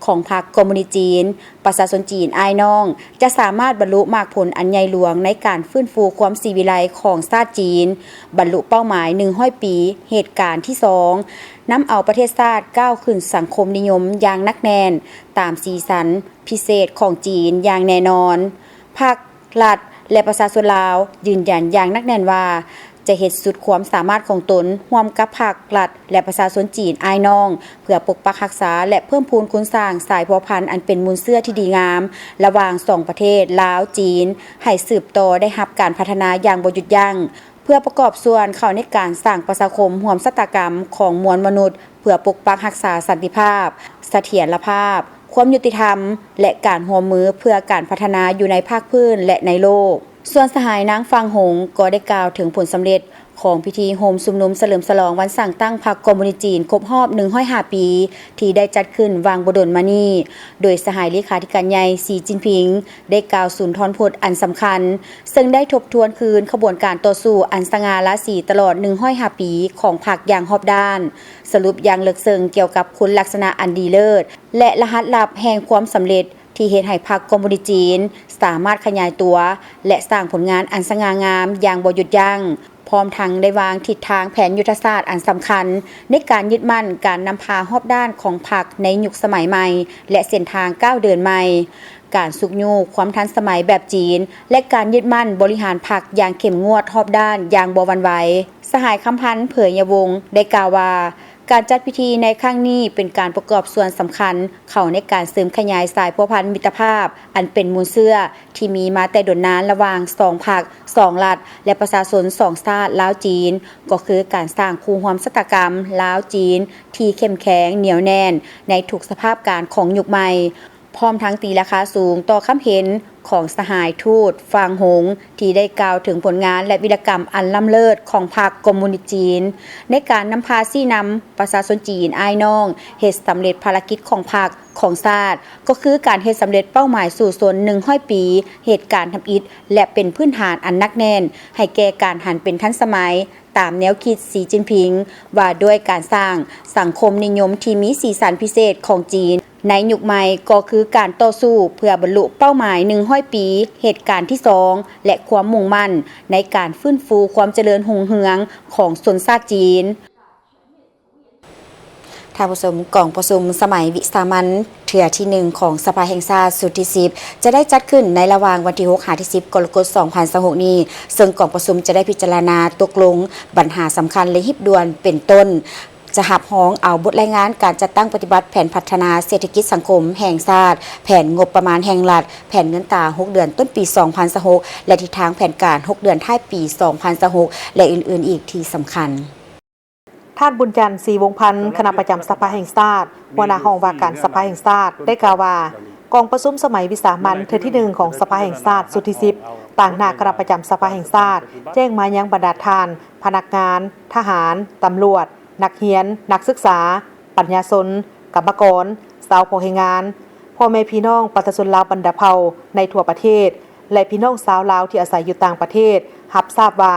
ຂອງພັກຄອມມູນິດຈີນ, ປະຊາຊົນຈີນອ້າຍນ້ອງຈະສາມາດບັນລຸໝາກຜົນອັນໃຫຍ່ຫຼວງໃນການຟື້ນຟູຄວາມສີວິໄລຂອງຊາດຈີນ, ບັນລຸເປົ້າໝາຍໜຶ່ງຮ້ອຍປີເຫດການທີສອງ, ນຳເອົາປະເທດຊາດກ້າວຂຶ້ນສັງຄົມນິຍົມຢ່າງໜັກແໜ້ນຕາມສີສັນພິເສດຂອງຈີນຢ່າງແນ່ນອນ. ພັກ, ລັດ ແລະ ປະຊາຊົນລາວຢືນຢັນຢ່າງໜັກແໜ້ນວ່າ ຈະເຮັດສຸດຄວາມສາມາດຂອງຕົນຮ່ວມກັບພັກ, ລັດ ແລະ ປະຊາຊົນຈີນອ້າຍນ້ອງ ເພື່ອປົກປັກຮັກສາ ແລະ ເພີ່ມພູນຄູນສ້າງສາຍພົວພັນອັນເປັນມູນເຊື້ອທີ່ດີງາມລະຫວ່າງສອງປະເທດລາວ-ຈີນ ໃຫ້ສືບຕໍ່ໄດ້ຮັບການພັດທະນາຢ່າງບໍ່ຢຸດຢັ້ງ, ເພື່ອປະກອບສ່ວນເຂົ້າໃນການສ້າງປະຊາຄົມຮ່ວມຊະຕາກຳຂອງມວນມະນຸດ ເພື່ອປົກປັກຮັກສາສັນຕິພາບ, ສະຖຽນລະພາບ, ຄວາມຍຸຕິທຳ ແລະ ການຮ່ວມມືເພື່ອການພັດທະນາຢູ່ໃນພາກພື້ນ ແລະ ໃນໂລກ. ສ່ວນສະຫາຍ ນາງ ຟາງຫົງ ກໍໄດ້ກ່າວເຖິງຜົນສຳເລັດຂອງພິທີໂຮມຊຸມນຸມສະເຫຼີມສະຫຼອງວັນສ້າງຕັ້ງພັກຄອມມູນິດຈີນຄົບຮອບໜຶ່ງຮ້ອຍຫ້າປີ ທີ່ໄດ້ຈັດຂຶ້ນຫວ່າງບໍ່ດົນມານີ້, ໂດຍສະຫາຍເລຂາທິການໃຫຍ່ ສີຈິ້ນຜິງ ໄດ້ກ່າວສຸນທອນພົດອັນສຳຄັນ, ເຊິ່ງໄດ້ທົບທວນຄືນຂະບວນການຕໍ່ສູ້ອັນສະຫງ່າລາສີຕະຫຼອດໜຶ່ງຮ້ອຍຫ້າປີຂອງພັກຢ່າງຮອບດ້ານ, ສະຫຼຸບຢ່າງເລິກເຊິ່ງກ່ຽວກັບຄຸນລັກສະນະອັນດີເລີດ ແລະ ລະຫັດລັບແຫ່ງຄວາມສຳເລັດ ທີ່ເຮັດໃຫ້ພັກຄອມມູນິດຈີນສາມາດຂະຫຍາຍຕົວ ແລະ ສ້າງຜົນງານອັນສະຫງ່າງາມຢ່າງບໍ່ຢຸດຢັ້ງ, ພ້ອມທັງໄດ້ວາງທິດທາງແຜນຍຸດທະສາດອັນສຳຄັນ ໃນການຍຶດໝັ້ນການນຳພາຮອບດ້ານຂອງພັກໃນຍຸກສະໄໝໃໝ່ ແລະ ເສັ້ນທາງກ້າວເດີນໃໝ່, ການຊຸກຍູ້ຄວາມທັນສະໄໝແບບຈີນ ແລະ ການຍຶດໝັ້ນບໍລິຫານພັກຢ່າງເຂັ້ມງວດຮອບດ້ານຢ່າງບໍ່ຫວັ່ນໄຫວ. ສະຫາຍ ຄຳພັນ ເຜີຍຍະວົງ ໄດ້ກ່າວວ່າ, ການຈັດພິທີໃນຄັ້ງນີ້ເປັນການປະກອບສ່ວນສຳຄັນເຂົ້າໃນການເສີມຂະຫຍາຍສາຍພົວພັນມິດຕະພາບອັນເປັນມູນເຊື້ອທີ່ມີມາແຕ່ດົນນານລະຫວ່າງສອງພັກ, ສອງລັດ ແລະ ປະຊາຊົນສອງຊາດລາວ-ຈີນ, ກໍຄືການສ້າງຄູ່ຮ່ວມຊະຕາກຳລາວ-ຈີນທີ່ເຂັ້ມແຂງໜຽວແໜ້ນໃນທຸກສະພາບການຂອງຍຸກໃໝ່. ພ້ອມທັງຕີລາຄາສູງຕໍ່ຄຳເຫັນຂອງສະຫາຍທູດ ຟາງຫົງ ທີ່ໄດ້ກ່າວເຖິງຜົນງານ ແລະ ວິລະກຳອັນລ້ຳເລີດຂອງພັກຄອມມູນິດຈີນ ໃນການນຳພາຊີ້ນຳປະຊາຊົນຈີນອ້າຍນ້ອງເຮັດສຳເລັດພາລະກິດຂອງພັກ, ຂອງຊາດ, ກໍຄືການເຮັດສຳເລັດເປົ້າໝາຍສູ້ຊົນໜຶ່ງຮ້ອຍປີເຫດການທຳອິດ ແລະ ເປັນພື້ນຖານອັນໜັກແໜ້ນໃຫ້ແກ່ການຫັນເປັນທັນສະໄໝ ຕາມແນວຄິດສີຈິ້ນຜິງ ວ່າດ້ວຍການສ້າງສັງຄົມນິຍົມທີ່ມີສີສັນພິເສດຂອງຈີນໃນຍຸກໃໝ່ ກໍຄືການຕໍ່ສູ້ເພື່ອບັນລຸເປົ້າໝາຍໜຶ່ງຮ້ອຍປີເຫດການທີສອງ ແລະ ຄວາມມຸ່ງໝັ້ນໃນການຟື້ນຟູຄວາມຈະເລີນຮຸ່ງເຮືອງຂອງຊົນຊາດຈີນ. ທ່ານຜູ້ຊົມ, ກອງປະຊຸມສະໄໝວິສາມັນເທື່ອທີໜຶ່ງຂອງສະພາແຫ່ງຊາດຊຸດທີສິບ ຈະໄດ້ຈັດຂຶ້ນໃນລະຫວ່າງວັນທີຫົກຫາທີສິບ ກໍລະກົດ ສອງພັນຊາວຫົກນີ້, ເຊິ່ງກອງປະຊຸມຈະໄດ້ພິຈາລະນາຕົກລົງບັນຫາສຳຄັນ ແລະ ຮີບດ່ວນ ເປັນຕົ້ນ ຈະຮັບຮອງເອົາບົດລາຍງານການຈັດຕັ້ງປະຕິບັດແຜນພັດທະນາເສດຖະກິດສັງຄົມແຫ່ງຊາດ, ແຜນງົບປະມານແຫ່ງລັດ, ແຜນເງິນຕາຫົກເດືອນຕົ້ນປີສອງພັນຊາວຫົກ ແລະ ທິດທາງແຜນການຫົກເດືອນທ້າຍປີສອງພັນຊາວຫົກ ແລະ ອື່ນໆອີກທີ່ສຳຄັນ. ທ່ານ ບຸນຈັນ ສີວົງພັນ ຄະນະປະຈຳສະພາແຫ່ງຊາດ, ຫົວໜ້າຫ້ອງວ່າການສະພາແຫ່ງຊາດ ໄດ້ກ່າວວ່າ ກອງປະຊຸມສະໄໝວິສາມັນເທື່ອທີໜຶ່ງຂອງສະພາແຫ່ງຊາດຊຸດທີສິບ ຕາງໜ້າຄະນະປະຈຳສະພາແຫ່ງຊາດ ແຈ້ງມາຍັງບັນດາທ່ານ ພະນັກງານ, ທະຫານ, ຕຳຫຼວດ, ນັກຮຽນ, ນັກສຶກສາ, ປັນຍາຊົນ, ກຳມະກອນ, ຊາວພວກແຮງງານ, ພໍ່ແມ່ພີ່ນ້ອງປະຊາຊົນລາວບັນດາເຜົ່າໃນທົ່ວປະເທດ ແລະ ພີ່ນ້ອງຊາວລາວທີ່ອາໄສຢູ່ຕ່າງປະເທດ ຮັບຊາບວ່າ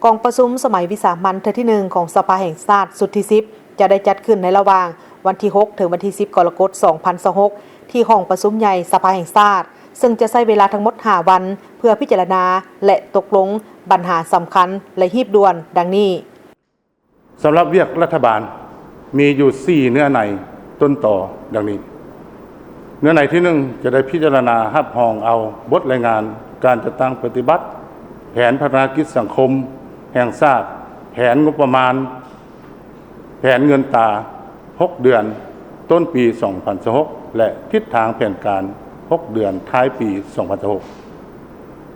ກອງປະຊຸມສະໄໝວິສາມັນເທື່ອທີໜຶ່ງຂອງສະພາແຫ່ງຊາດຊຸດທີສິບ ຈະໄດ້ຈັດຂຶ້ນໃນລະຫວ່າງວັນທີຫົກ ເຖິງວັນທີສິບ ກໍລະກົດ ສອງພັນຊາວຫົກ ທີ່ຫ້ອງປະຊຸມໃຫຍ່ສະພາແຫ່ງຊາດ, ເຊິ່ງຈະໃຊ້ເວລາທັງໝົດຫ້າວັນ ເພື່ອພິຈາລະນາ ແລະ ຕົກລົງບັນຫາສຳຄັນ ແລະ ຮີບດ່ວນ ດັ່ງນີ້. ສຳລັບວຽກລັດຖະບານມີຢູ່ສີ່ເນື້ອໃນຕົ້ນຕໍດັ່ງນີ້. ເນື້ອໃນທີໜຶ່ງ ຈະໄດ້ພິຈາລະນາຮັບຮອງເອົາບົດລາຍງານການຈັດຕັ້ງປະຕິບັດແຜນພັດທະນາກິດສັງຄົມແຫ່ງຊາດ, ແຜນງົບປະມານ, ແຜນເງິນຕາຫົກເດືອນຕົ້ນປີສອງພັນຊາວຫົກ ແລະ ທິດທາງແຜນການຫົກເດືອນທ້າຍປີສອງພັນຊາວຫົກ.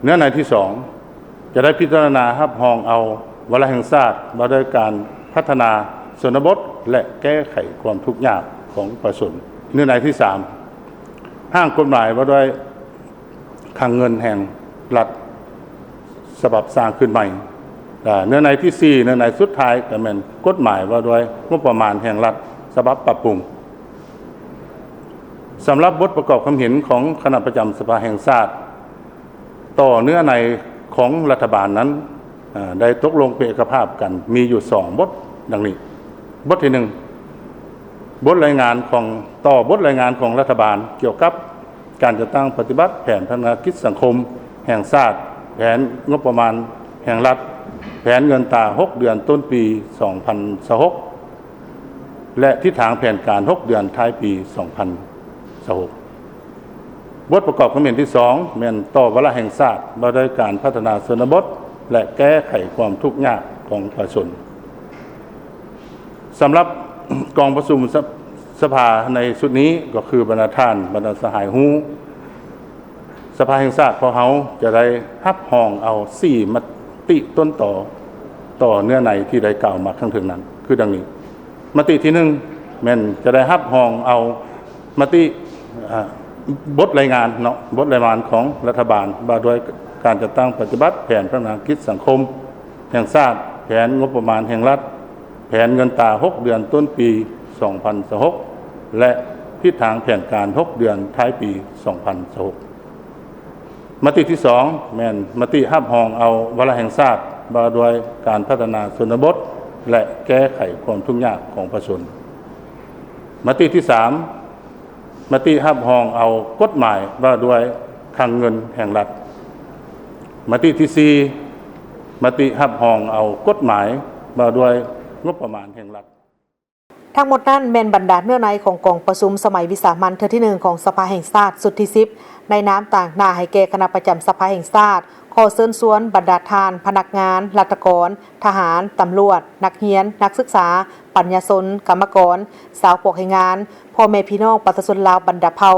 ເນື້ອໃນທີສອງ ຈະໄດ້ພິຈາລະນາຮັບຮອງເອົາວາລະແຫ່ງຊາດວ່າດ້ວຍການພັດທະນາຊົນນະບົດ ແລະ ແກ້ໄຂຄວາມທຸກຍາກຂອງປະຊາຊົນ. ເນື້ອໃນທີສາມ ຮ່າງກົດໝາຍວ່າດ້ວຍຄັງເງິນແຫ່ງລັດສະບັບສ້າງຂຶ້ນໃໝ່. ແລະ ເນື້ອໃນທີສີ່ ເນື້ອໃນສຸດທ້າຍກໍແມ່ນກົດໝາຍວ່າດ້ວຍງົບປະມານແຫ່ງລັດສະບັບປັບປຸງ. ສຳລັບບົດປະກອບຄວາມເຫັນຂອງຄະນະປະຈຳສະພາແຫ່ງຊາດ ຕໍ່ເນື້ອໃນຂອງລັດຖະບານນັ້ນ ອາ ໄດ້ຕົກລົງເປັນເອກະພາບກັນມີຢູ່ສອງບົດດັ່ງນີ້. ບົດທີໜຶ່ງ ບົດລາຍງານຂອງ ຕໍ່ບົດລາຍງານຂອງລັດຖະບານກ່ຽວກັບການຈັດຕັ້ງປະຕິບັດແຜນພັດທະນາກິດສັງຄົມແຫ່ງຊາດ, ແຜນງົບປະມານແຫ່ງລັດ, ແຜນເງິນຕາຫົກເດືອນຕົ້ນປີສອງພັນຊາວຫົກ ແລະ ທິດທາງແຜນການຫົກເດືອນທ້າຍປີສອງພັນຊາວຫົກ. ບົດປະກອບຄວາມເຫັນທີສອງ ແມ່ນຕໍ່ວາລະແຫ່ງຊາດວ່າດ້ວຍການພັດທະນາຊົນນະບົດ ແລະ ແກ້ໄຂຄວາມທຸກຍາກຂອງປະຊາຊົນ. ສຳລັບກອງປະຊຸມສະ ສະພາໃນຊຸດນີ້ ກໍຄືບັນດາທ່ານ ບັນດາສະຫາຍຮູ້ ສະພາແຫ່ງຊາດຂອງເຮົາຈະໄດ້ຮັບຮອງເອົາສີ່ມະຕິຕົ້ນຕໍ ຕໍ່ເນື້ອໃນທີ່ໄດ້ກ່າວມາຂ້າງເທິງນັ້ນ ຄືດັ່ງນີ້. ມະຕິທີໜຶ່ງ ແມ່ນຈະໄດ້ຮັບຮອງເອົາມະຕິ ອາ ບົດລາຍງານເນາະ ບົດລາຍງານຂອງລັດຖະບານວ່າດ້ວຍການຈັດຕັ້ງປະຕິບັດແຜນພັດທະນາກິດສັງຄົມແຫ່ງຊາດ, ແຜນງົບປະມານແຫ່ງລັດ, ແຜນເງິນຕາຫົກເດືອນຕົ້ນປີສອງພັນຊາວຫົກ ແລະ ທິດທາງແຜນການຫົກເດືອນທ້າຍປີສອງພັນຊາວຫົກ. ມະຕິທີສອງ ແມ່ນມະຕິຮັບຮອງເອົາວາລະແຫ່ງຊາດວ່າດ້ວຍການພັດທະນາຊົນນະບົດ ແລະ ແກ້ໄຂຄວາມທຸກຍາກຂອງປະຊາຊົນ. ມະຕິທີສາມ ມະຕິຮັບຮອງເອົາກົດໝາຍວ່າດ້ວຍຄັງເງິນແຫ່ງລັດ. ມະຕິທີສີ່ ມະຕິຮັບຮອງເອົາກົດໝາຍວ່າດ້ວຍງົບປະມານແຫ່ງລັດ. ທັງໝົດນັ້ນແມ່ນບັນດາເນື້ອໃນຂອງກອງປະຊຸມສະໄໝວິສາມັນເທື່ອທີໜຶ່ງຂອງສະພາແຫ່ງຊາດຊຸດທີສິບ ໃນນາມຕາງໜ້າໃຫ້ແກ່ຄະນະປະຈຳສະພາແຫ່ງຊາດ ຂໍເຊີນຊວນບັນດາທ່ານ ພະນັກງານ, ລັດຖະກອນ, ທະຫານ, ຕຳຫຼວດ, ນັກຮຽນ, ນັກສຶກສາ, ປັນຍາຊົນ, ກຳມະກອນ, ຊາວພວກແຮງງານ, ພໍ່ແມ່ພີ່ນ້ອງປະຊາຊົນລາວບັນດາເຜົ່າ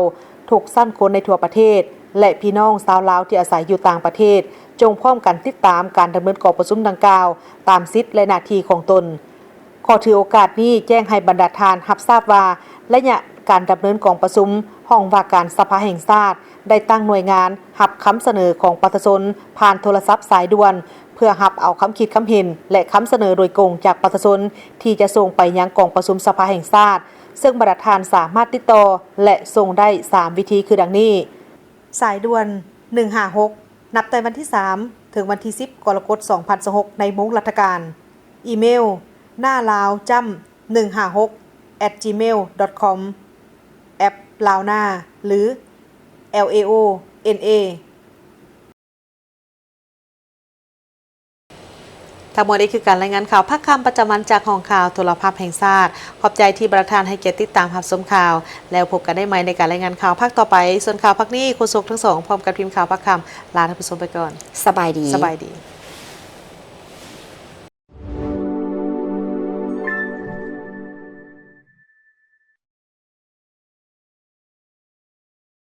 ທຸກຊັ້ນຄົນໃນທົ່ວປະເທດ ແລະ ພີ່ນ້ອງຊາວລາວທີ່ອາໄສຢູ່ຕ່າງປະເທດ ຈົ່ງພ້ອມກັນຕິດຕາມການດຳເນີນກອງປະຊຸມດັ່ງກ່າວຕາມສິດ ແລະ ໜ້າທີ່ຂອງຕົນ. ຂໍຖືໂອກາດນີ້ແຈ້ງໃຫ້ບັນດາທ່ານຮັບຊາບວ່າ ໄລຍະການດຳເນີນກອງປະຊຸມ ຫ້ອງວ່າການສະພາແຫ່ງຊາດ ໄດ້ຕັ້ງໜ່ວຍງານຮັບຄຳສະເໜີຂອງປະຊາຊົນຜ່ານໂທລະສັບສາຍດ່ວນ ເພື່ອຮັບເອົາຄຳຄິດຄຳເຫັນ ແລະ ຄຳສະເໜີໂດຍກົງຈາກປະຊາຊົນ ທີ່ຈະສົ່ງໄປຍັງກອງປະຊຸມສະພາແຫ່ງຊາດ, ເຊິ່ງບັນດາທ່ານສາມາດຕິດຕໍ່ ແລະ ສົ່ງໄດ້ສາມວິທີຄືດັ່ງນີ້. ສາຍດ່ວນ ໜຶ່ງຫ້າຫົກ ນັບແຕ່ວັນທີສາມ ເຖິງວັນທີສິບ ກໍລະກົດ ສອງພັນຊາວຫົກ ໃນໂມງລັດຖະການ. ອີເມວ ໜ້າລາວຈ້ຳ ໜຶ່ງຫ້າຫົກ ແອັດຈີເມວ ດອດຄອມ, ແອັບ Laona ຫຼື L A O N A. ທັງໝົດນີ້ຄືການລາຍງານຂ່າວພາກຄ່ຳປະຈຳວັນຈາກຫ້ອງຂ່າວໂທລະພາບແຫ່ງຊາດ. ຂອບໃຈທີ່ບັນດາທ່ານໃຫ້ກຽດຕິດຕາມຮັບຊົມຂ່າວ, ແລ້ວພົບກັນໄດ້ໃໝ່ໃນການລາຍງານຂ່າວພາກຕໍ່ໄປ. ສ່ວນຂ່າວພາກນີ້ ໂຄສົກທັງສອງ ພ້ອມກັບທີມຂ່າວພາກຄ່ຳ ລາທ່ານຜູ້ຊົມໄປກ່ອນ. ສະບາຍດີ. ສະບາຍດີ.